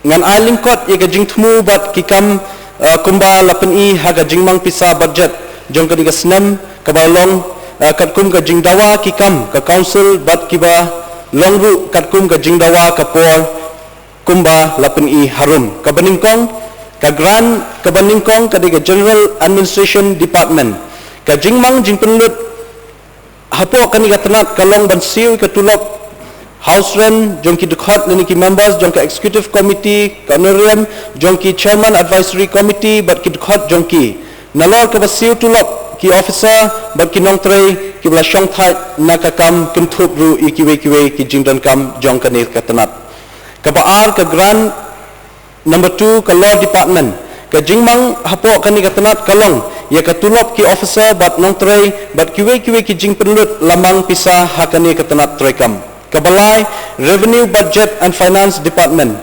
ngan ai lyngkot ïa ka jingthmu bad ki kam, eh, kumba la pyni ha ka jingmang pisa budget jong kane ka snem kaba long, eh, katkum ka jingdawa ki kam ka council bad kiba long ruh katkum ka jingdawa ka por kumba la pyni harum. Kaba nyngkong, ka grant kaba nyngkong ka dei ka General Administration Department. Ka jingmang jingpynlut hapoh kane ka tnat ka long ban siew ïa ka tulop house rent jong ki dkhot lane ki members jong ka executive committee, ka honorarium jong ki chairman advisory committee bad ki dkhot jong ki. Nalor kaba siew tulop ki officer bad ki nongtrei kiba la shongthait na ka kam kynthup ruh ïa kiwei kiwei ki jingdonkam jong kane ka tnat. Kaba ar, ka grant number two, ka Law Department. Ka jingmang hapoh kane ka tnat ka long ïa ka tulop ki officer bad nongtrei bad kiwei kiwei ki jingpynlut la mang pisa ha kane ka tnat treikam. Kaba lai, Revenue, Budget and Finance Department.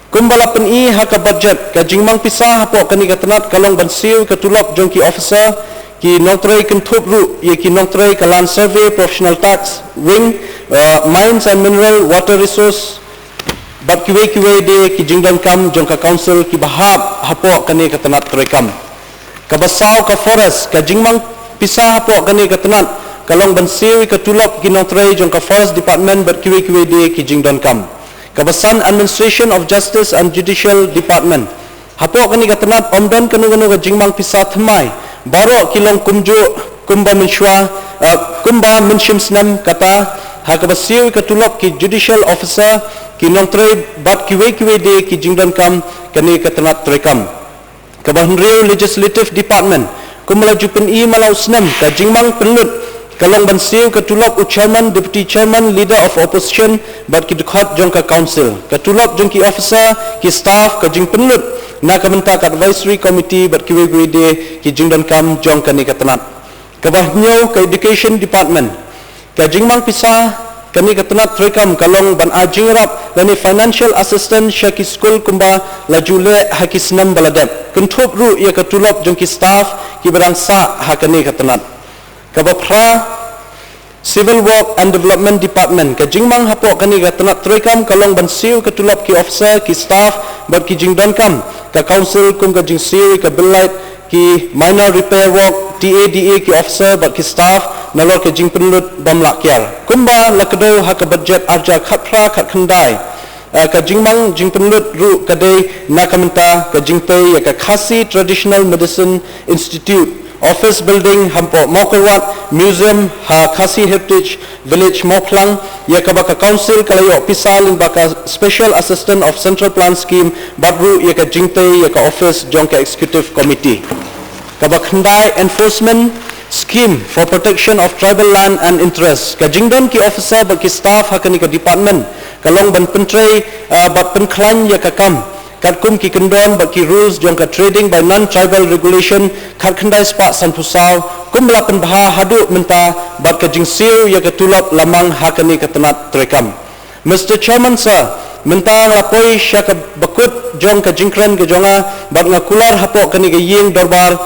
Kumba la pyni ha ka budget, ka jingmang pisa hapoh kane ka tnat ka long ban siew ka tulop jong ki officer, ki nongtrei kynthup ruh ïa ki nongtrei ka Land Survey, Professional Tax Wing, uh, Mines and Mineral, Water Resource, bad kiwei kiwei de ki jingdonkam jong ka council kiba hap hapoh kane ka tnat treikam. Kaba saw, ka Forest. Ka jingmang pisa hapoh kane ka tnat ka long ban siew ïa ka tulop ki nongtrei jong ka Forest Department bad kiwei kiwei de ki jingdonkam. Kaba san, Administration of Justice and Judicial Department. Hapoh kane ka tnat ym don kano kano ka jingmang pisa thymmai. Baroh ki long kumjuh kumba mynshuwa, eh, kumba mynshim snem, kata ha kaba siew ïa ka tulop ki judicial officer, ki nongtrei bad kiwei kiwei de ki jingdonkam kane ka tnat treikam. Kaba hynriew, Legislative Department. Kumba la ju pyni man la u snem, ka jingmang pynlut ka long ban siew ka tulop u chairman, deputy chairman, leader of opposition bad ki dkhot jong ka council. Ka tulop jong ki officer, ki staff, ka jingpynlut na ka bynta ka advisory committee bad kiwei kiwei de ki jingdonkam jong kane ka tnat. Kaba hynñiew, ka Education Department. Ka jingmang pisa kane ka tnat treikam ka long ban ai jingïarap lane financial assistance sha ki skul kumba la ju leh ha ki snem ba la dep, kynthup ruh ïa ka tulop jong ki staff kiba dang sah ha kane ka tnat. Kaba phra, Civil Work and Development Department. Ka jingmang hapoh kane ka tnat treikam ka long ban siew ka tulop ki officer, ki staff bad ki jingdonkam ka council kum ka jingsiew ïa ka bill light, ki minor repair work, T A D A ki officer bad ki staff, nalor ka jingpynlut bym lah kiar. Kumba la kdew ha ka budget arhajar khatphra khatkhyndai, eh, ka jingmang jingpynlut ruh ka dei na ka bynta ka jingtei ïa ka Khasi Traditional Medicine Institute, office building hapoh Mawkyrwat, museum ha Khasi Heritage Village Mawphlang, ïa kaba ka council ka la ïoh pisa lyngba ka Special Assistance of Central Plan Scheme, bad ruh ïa ka jingtei ïa ka office jong ka executive committee. Kaba khyndai, Enforcement Scheme for Protection of Tribal Land and Interest. Ka jingdon ki officer bad ki staff ha kane ka department ka long ban pyntrei, ah, bad pynkhlaiñ ïa ka kam katkum ki kyndon bad ki rules jong ka Trading by Non-Tribal Regulation khatkhyndai spah sanphew saw, kumba la pynbha haduh mynta, bad ka jingsiew ïa ka tulop la mang ha kane ka tnat treikam. Mister Chairman Sir, mynta nga la poi sha kaba kut jong ka jingkren ka jong nga, bad nga kular hapoh kane ka ïing dorbar,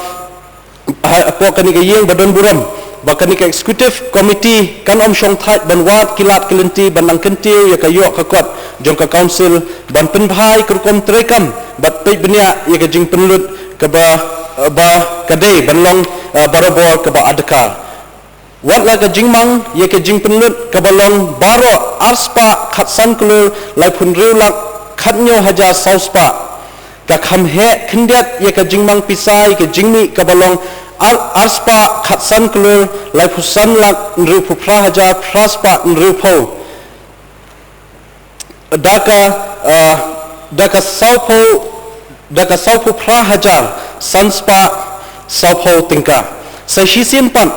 hapoh kane ka ïing ba don burom, ba kane ka executive committee kan ym shongthait ban wad ki lad ki lynti ban nang kyntiew ïa ka ïoh ka kot jong ka council ban pynbha ïa ka rukom treikam bad peit bniah ïa ka jingpynlut kaba, ba ka dei ban long, eh, barabor kaba adkar. Wat la ka jingmang ïa ka jingpynlut kaba long baroh arspah khatsan klur laiphew hynriew lak khathynñiew hajar sawspah. Ka kham heh khyndiat ïa ka jingmang pisa ïa ka jingmih kaba long ar, arspah khatsan klur laiphew san lak hynriewphew phra hajar phraspah hynriewphew. Da ka, ah, da ka sawphew, da ka sawphew phra hajar sanspah sawphew tyngka. Sa shisien pat,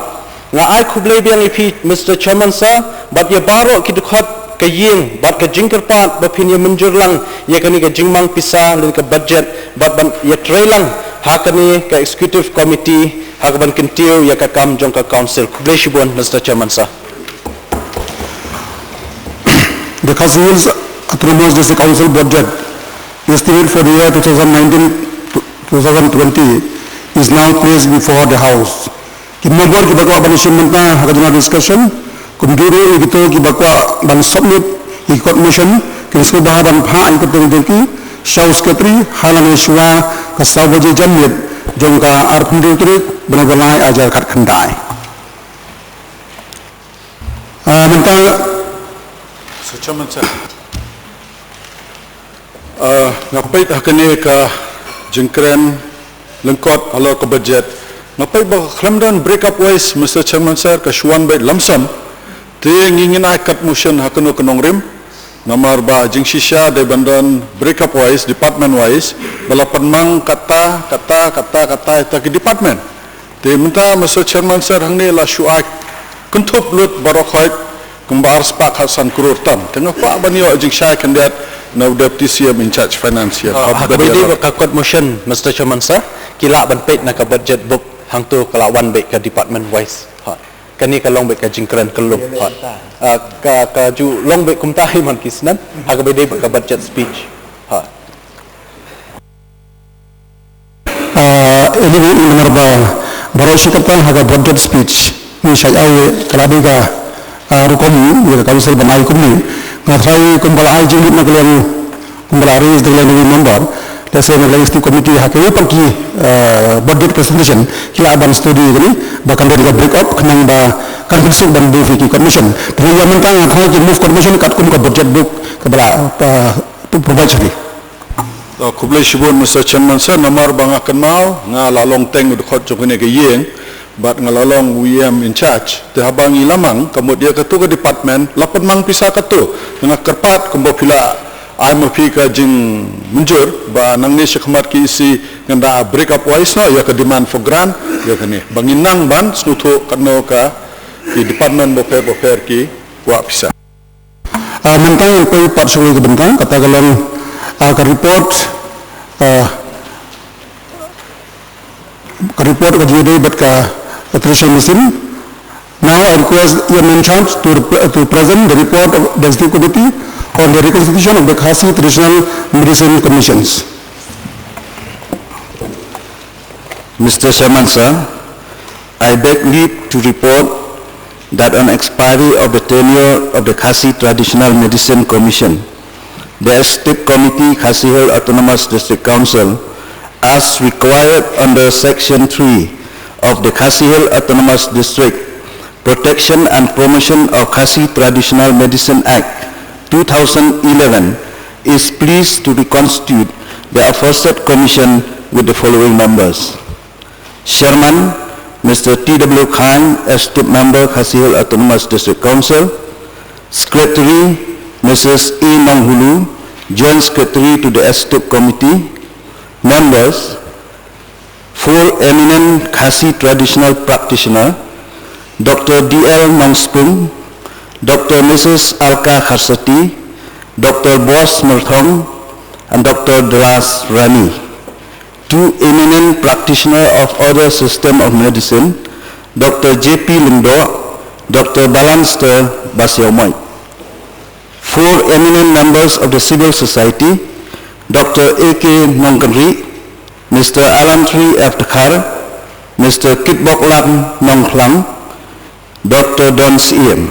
nga ai khublei biang ïa phi, Mister Chairman Sir, bad ïa baroh ki dkhot ka ïing, bad ka jingkyrpad ba phin ïa mynjur lang ïa kane ka jingmang pisa lane ka budget, bad ban ïa trei lang ha kane ka executive committee ha kaban kyntiew ïa ka kam jong ka council. Khublei shibun, Mister Chairman Sir. The Khasi Hills Autonomous District Council budget estimate for the year two thousand nineteen to two thousand twenty is now placed before the House. Ki member kiba kwah ban shim bynta ha ka general discussion, kumjuh ruh ïa kito kiba kwah ban submit ïa ki court motion, kin sngewbha ban phah ïa kito ki sha u secretary ha lane shuwa ka saw baje janmiet jong ka arphew hynriew tarik bnai ba lai arhajar khatkhyndai. Ah, mynta Mr. Chairman, sir. Ah, nga peit ha kane ka jingkren lyngkot halor ka budget. Nga peit ba khlem don break up wise, Mister Chairman, sir, ka shu wan beit lump sum. Te ngi ngin ai kat motion ha kano ka nongrim. Namar ba jingshisha dei ban don break up wise, department wise, ba la pynmang kata, kata, kata, kata, ïa ki department. Te mynta, Mister Chairman, sir, hangne la shu ai kynthup lut baroh khoit kumba arspah khatsan klur tam. Te nga kwah ban ïoh jingshai khyndiat na u Deputy C M in charge finance ïa. Ha, ha kaba ïadei bad ka court motion, Mister Chairman, sir, ki lah ban peit na ka budget book, hangto ka la wan beit ka department wise. Ha. Kane ka long beit ka jingkren kyllum. Ha. Ah, ka, ka ju long beit kumta hi man ki snem, ha kaba ïadei bad ka budget speech. Ha. Ah, anyway, namar ba baroh shi katta ha ka budget speech ngi shait ai ka la dei ka, ah, rukom ïa ka council ban ai kumne. Nga tharai kumba la ai jingmut na ka liang, kumba la raise da ka liang ka member, let's say na ka liang executive committee ha ka ïa pang ki, ah, budget presentation ki la ban study kane ba kan dei ka break up khnang ba kan pynsuk ban brief ïa ki court motion. Te ïa mynta nga tharai ki move court motion katkum ka budget book kaba la, ah, provide sha ki. Ah, khublei shibun, Mister Chairman, sir, namar ba nga kynmaw nga la long teng u dkhot jong kane ka ïing bad nga la long u E M in charge. Te haba ngi la mang ka mut ïa kato ka department la pynmang pisa kato. Nga kyrpad kumba phi la ai ma phi ka jingmynjur ba nangne shakhmat ki E C ngan da break up wise noh ïa ka demand for grant ïa kane. Ba ngin nang ban sngewthuh katno ka ki department bapher bapher ki kwah pisa. Ah, mynta ngan poi pat shuwa ka bynta, kata ka long, ah, ka report, ah, ka report ka jingïadei bad ka traditional medicine. Now I request E M in charge to rep-, to present the report of the executive committee on the reconstitution of the Khasi Traditional Medicine Commissions. Mister Chairman, sir, I beg leave to report that on expiry of the tenure of the Khasi Traditional Medicine Commission, the Executive Committee, Khasi Hills Autonomous District Council, as required under Section three of the Khasi Hills Autonomous District Protection and Promotion of Khasi Traditional Medicine Act two thousand eleven, is pleased to reconstitute the aforesaid commission with the following members. Chairman, Mister T W Khan, Executive Member, Khasi Hills Autonomous District Council. Secretary, Missus A Nonghulu, Joint Secretary to the Executive Committee. Members, four eminent Khasi traditional practitioner, Doctor D L Nongspung, Doctor Missus Alka Kharsati, Doctor Boss Merthong, and Doctor Delas Rani. Two eminent practitioner of other system of medicine, Doctor J P Lyngdoh, Doctor Balanster Basaiawmoit. Four eminent members of the civil society, Doctor A K Nongkynrih, Mister Alantri F Dkhar, Mister Kitboklam Nongkhlang, Doctor Don Syiem.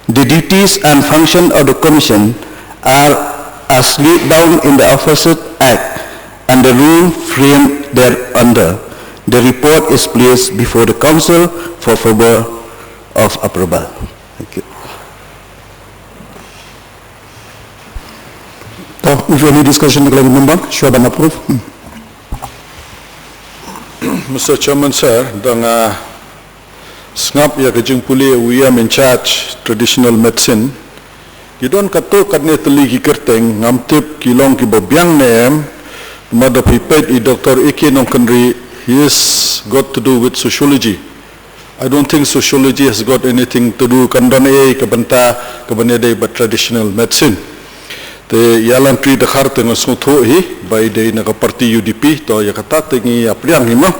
The duties and function of the commission are as laid down in the aforesaid act and the rule framed thereunder. The report is placed before the council for further of approval. Thank you. To, if any discussion, the member, shuwa ban approve. Hmm. Mister Chairman, sir, da nga sngap ïa ka jingpule u E M in charge traditional medicine. Ki don katto katne tylli ki kyrteng, ngam tip ki long kiba biang ne em, namar da phi peit i Doctor A K Nongkynrih, he has got to do with sociology. I don't think sociology has got anything to do, kan don ei ka bynta kaban ïadei bad traditional medicine. Te ïa Lantri Dkhar te nga sngewthuh hi ba i dei na ka party U D P, to ïa kata te ngi ïa pdiang hi mo.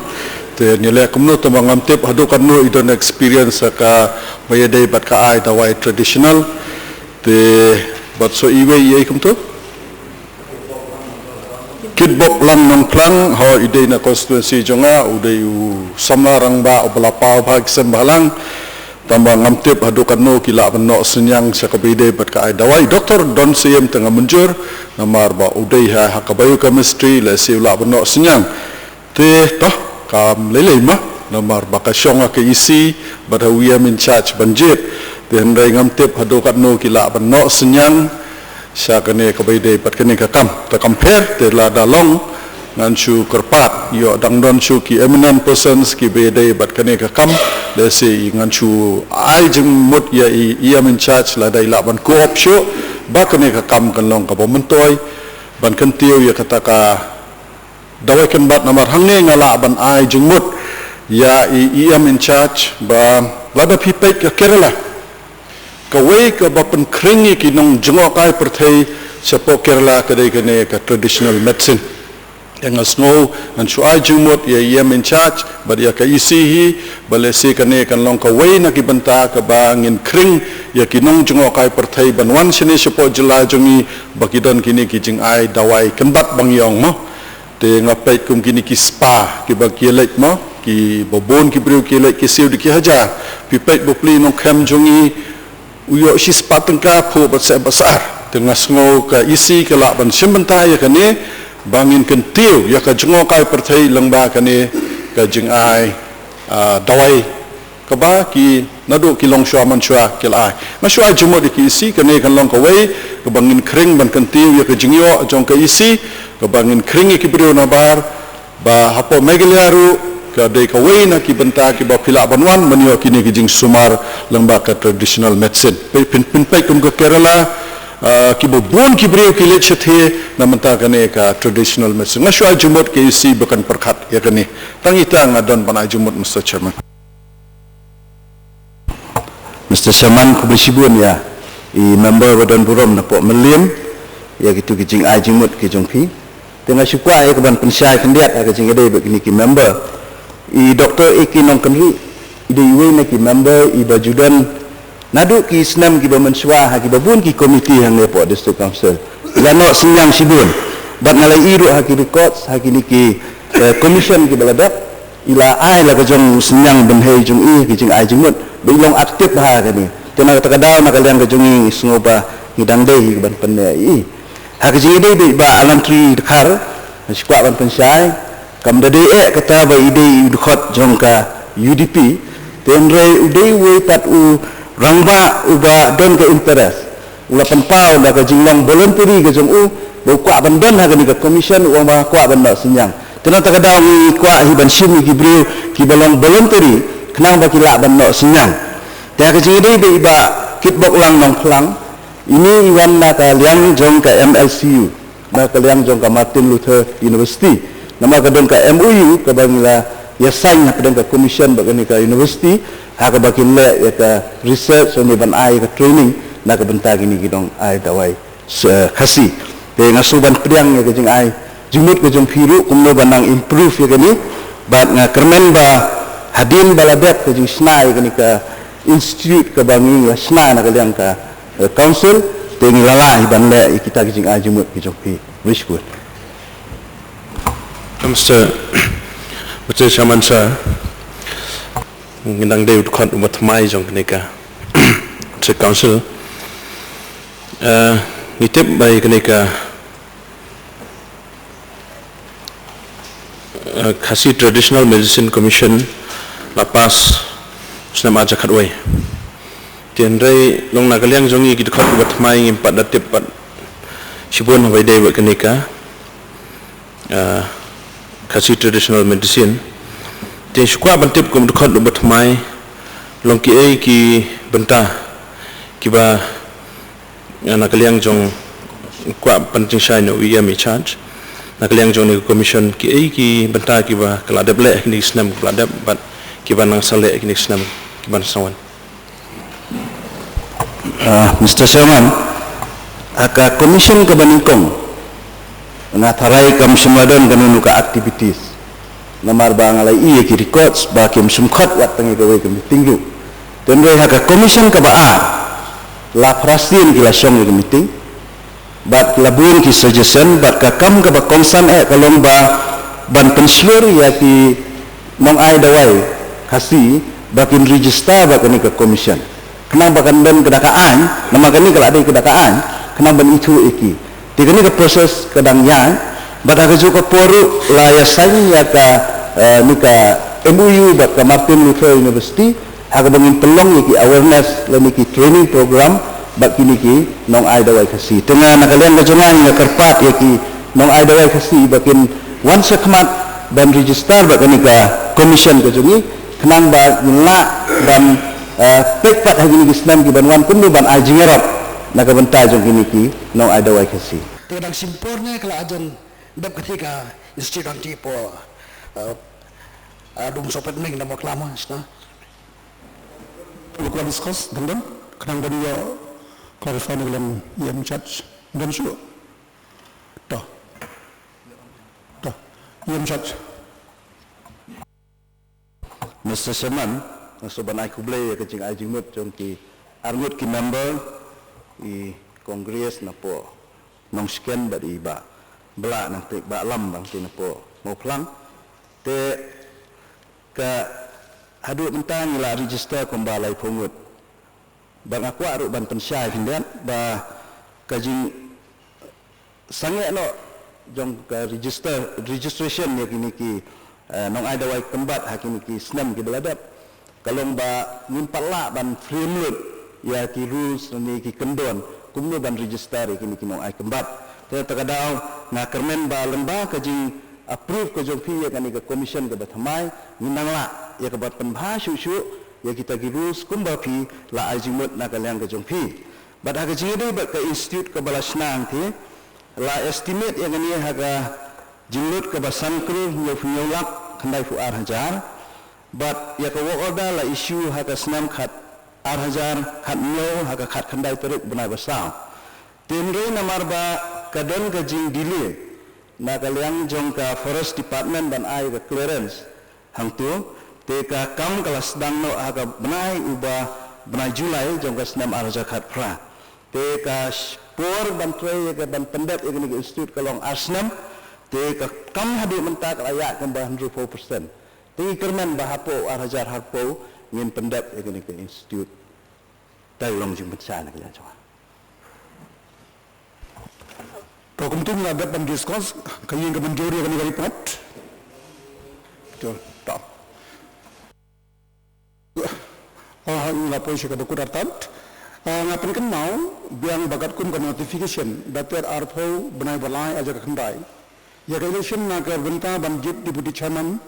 Te ngi leh kumno te ma ngam tip haduh katno i don experience ha kaba ïadei bad ka ai dawai traditional. Te bad sa iwei i ei kumto? Kitbok Lang Nongphlang, ho i dei na constituency jong nga, u dei u samla rangbah uba la paw bha ki sem bhalang. Tangba ngam tip haduh katno ki lah ban noh synñiang sha kaba ïadei bad ka ai dawai. Doctor Don Syiem te nga mynjur, namar ba u dei ha, ha ka biochemistry, lehse u lah ban noh synñiang. Te to, kam lei lei ma, namar ba ka shong ha ka E C, bad ha u E M in charge ban jied. Te hynrei ngam tip haduh katno ki lah ban noh synñiang sha kane kaba ïadei bad kane ka kam. Te kam pher, te lada long, ngan shu kyrpad, ïoh dang don shu ki eminent persons kiba ïadei bad kane ka kam, lehse i ngan shu ai jingmut ïa i E M in charge lada i lah ban co-op shuh, ba kane ka kam kan long kaba myntoi, ban kyntiew ïa kata ka dawai kynbat, namar hangne nga lah ban ai jingmut ïa i E M in charge ba lada phi peit ka Kerala, kawei kaba pynkhring ïa ki nongjngohkai pyrthei shapoh Kerala ka dei kane ka traditional medicine. Te nga sngew ngan shu ai jingmut ïa i E M in charge bad ïa ka E C hi, ba lehse kane kan long kawei na ki bynta kaba ngin khring ïa ki nongjngohkai pyrthei ban wan shane shapoh jylla jong ngi ba ki don kine ki jingai dawai kynbat ba ngi ong mo. Te nga peit kum kine ki spa kiba ki leit mo, kiba bun ki briew ki leit ki siew da ki hajar. Phi peit bapli nongkhem jong ngi u ïoh shi spah tyngka phuh bad seh bad sar. Te nga sngew ka E C ka lah ban shim bynta ïa kane ba ngin kyntiew ïa ka jngohkai pyrthei lyngba kane ka jingai, ah, dawai kaba ki naduh ki longshuwa manshuwa ki la ai. Nga shu ai jingmut ïa ka E C, kane kan long kawei kaba ngin khring ban kyntiew ïa ka jingïoh jong ka E C, kaba ngin khring ïa ki briew nabar ba hapoh Meghalaya ruh ka dei kawei na ki bynta kiba phi lah ban wan ban ïoh kine ki jingsumar lyngba ka traditional medicine. Phi, phin, phin peit kum ka Kerala, ah, kiba bun ki briew ki leit shathie na bynta kane ka traditional medicine. Nga shu ai jingmut ka E C ba kan pyrkhat ïa kane. Tang ita nga don ban ai jingmut, Mister Chairman. Mister Chairman, khublei shibun ïa i member ba don burom napoh Mylliem ïa kitu ki jingai jingmut ki jong phi. Te nga shu kwah ïa ka ban pynshai khyndiat ha ka jingïadei bad kine ki member. I Doctor A K Nongkynrih i dei iwei na ki member iba ju don naduh ki snem kiba mynshuwa ha kiba bun ki komiti hangne hapoh District Council. I la noh synñiang shibun. Bad nga la ïohi ruh ha ki records ha kine ki, eh, commission kiba la dep. I la ai la ka jong u synñiang bynhei jong i ha ki jingai jingmut ba i long active bha ha kane. Te na kata ka daw na ka liang ka jong i, ngi sngew ba ngi dang dei hi ban pyneh ïa i. Ha ka jingïadei bad i Bah Lantri Dkhar, nga shu kwah ban pynshai, kam da dei eh kata ba i dei i dkhot jong ka U D P, te hynrei u dei uwei pat u rangbah uba don ka interest. U la pynpaw da ka jinglong voluntary ka jong u ba u kwah ban don ha kane ka commission, u ong ba kwah ban noh synñiang. Te na kata ka daw ngi kwah hi ban shim ïa ki briew kiba long voluntary khnang ba ki lah ban noh synñiang. Te ha ka jingïadei bad i Bah Kitbok Lang Nongphlang, ine i wan na ka liang jong ka M L C U, na ka liang jong ka Martin Luther University. Namar ka don ka M O U kaba ngi la ïa sign hapdeng ka commission bad kane ka university, ha kaba kin leh ïa ka research ne ban ai ïa ka training na ka bynta kine ki nong ai dawai Khasi. Te nga sngew ban pdiang ïa ka jingai jingmut ka jong phi ruh kumno ban nang improve ïa kane. Bad nga kyrmen ba hadien ba la dep ka jingshna ïa kane ka institute kaba ngi la shna na ka liang ka, eh, council, te ngi la lah hi ban leh ïa kita ki jingai jingmut ki jong phi. Khublei shibun. Mister, Mister Chairman sir, ngi dang dei u dkhot uba thymmai jong kane ka District Council. Eh, ngi tip ba ïa kane ka, eh, Khasi Traditional Medicine Commission la pass snem arhajar khatwei. Te hynrei long na ka liang jong ngi ki dkhot kiba thymmai ngim pat da tip pat shibun haba ïadei bad kane ka, ah, Khasi traditional medicine. Te shu kwah ban tip kum dkhot kiba thymmai long kiei ki bynta kiba na ka liang jong kwah ban jingshai na u E M in charge. Na ka liang jong kane ka commission kiei ki bynta kiba ka la dep leh kine ki snem kiba la dep bad kiba nang sa leh kine ki snem kiban sa wan. Ah, Mister Chairman, ha ka commission kaba nyngkong nga tharai kam shym la don kano kano ka activities. Namar ba nga la ïohi ïa ki records ba kim shym khot wat tang ïa kawei ka meeting ruh. Te hynrei ha ka commission kaba ar la phra sien ki la shong ïa ka meeting bad ki la bun ki suggestion bad ka kam kaba kongsan eh ka long ba ban pynshlur ïa ki nongai dawai Khasi ba kin register bad kane ka commission. Khnang ba kan don ka da ka aiñ, namar kane ka la dei ka da ka aiñ, khnang ban ithuh ïa ki. Te kane ka process ka dang ïaid, bad ha kajuh ka por ruh la ïa sign ïa ka, eh, ne ka M O U bad ka Martin Luther University, ha kaba ngin pynlong ïa ki awareness lane ki training program bad kine ki nongai dawai Khasi. Te nga na ka liang ka jong nga ngi ïa kyrpad ïa ki nongai dawai Khasi ba kin wan shakhmat ban register bad kane ka commission ka jong ngi, khnang ba ngin lah ban, eh, peit pat ha kine ki snem kiban wan kumno ban ai jingïarap na ka bynta jong kine ki nongai dawai Khasi. Te ka dang shim por ne ka la jan dep kane ka institute hangtei por, eh, eh, dum sohpet ning da mo klam sna. Lu klam discuss dang dang khnang ban ïoh clarify na ka liang E M in charge. Dang shu. To. To. E M in charge. Mister Chairman, nga sngewbha ban ai khublei ïa ka jingai jingmut jong ki arngut ki member, i Congress napoh Nongshken bad i Bah Blah, nangta Bah Lam bad ki napoh Mawphlang. Te ka haduh mynta ngi la register kumba laiphew ngut. Bad nga kwah ruh ban pynshai khyndiat ba ka jing sangeh noh jong ka register, registration ïa kine ki, eh, nongai dawai kynbat ha kine ki snem kiba la dep ka long ba ngim pat lah ban frame lut ïa ki rules ne ki kyndon kumno ban register ïa kine ki nongai kynbat. Te ta ka daw nga kyrmen ba lyngba ka jing approve ka jong phi ïa kane ka commission kaba thymmai, ngin nang lah ïa ka ban pynbha shuh shuh ïa kita ki rules kumba phi la ai jingmut na ka liang ka jong phi. Bad ha ka jingïadei bad ka institute kaba la shna hangtei, la estimate ïa kane ha ka jinglut kaba san klur hynñiewphew hynñiew lak khyndaiphew ar hajar. Bad ïa ka work order la issue ha ka snem khat ar hajar khat hynñiew ha ka khat khyndai tarik bnai ba saw. Te hynrei namar ba ka don ka jingdelay na ka liang jong ka Forest Department ban ai ka clearance hangto, te ka kam ka la sdang noh ha ka bnai uba bnai July jong ka snem ar hajar khat phra. Te ka sh-, por ban trei ïa ka ban pyndep ïa kane ka institute ka long ar snem, te ka kam haduh mynta ka la ïaid kumba hynriewphew percent. Te ngi kyrmen ba hapoh ar hajar arphew ngin pyndep ïa kane ka institute. Te long jingpynshai na ka liang jong nga. To kumta ngi la dep ban discuss, ka ïing ka mynjur ïa kane ka report. To, to. Ah, ngi la poi sha kaba kut artat. Ah, nga pynkynmaw biang ba katkum ka notification dated arphew bnai ba lai ar hajar khatkhyndai. Ïa ka election na ka bynta ban jied deputy chairman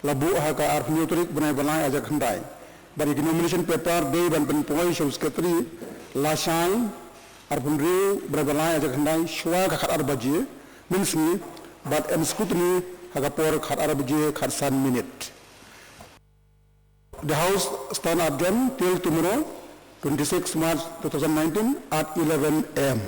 la buh ha ka arphew hynñiew tarik bnai ba lai ar hajar khatkhyndai. Bad ïa ki nomination paper dei ban pynpoi sha u secretary lashai arphew hynriew bnai ba lai ar hajar khatkhyndai shwa ka khatar baje mynsngi bad em scrutiny ha ka por khatar baje khatsan minit. The House stand adjourned till tomorrow, twenty-six March two thousand nineteen at eleven A M.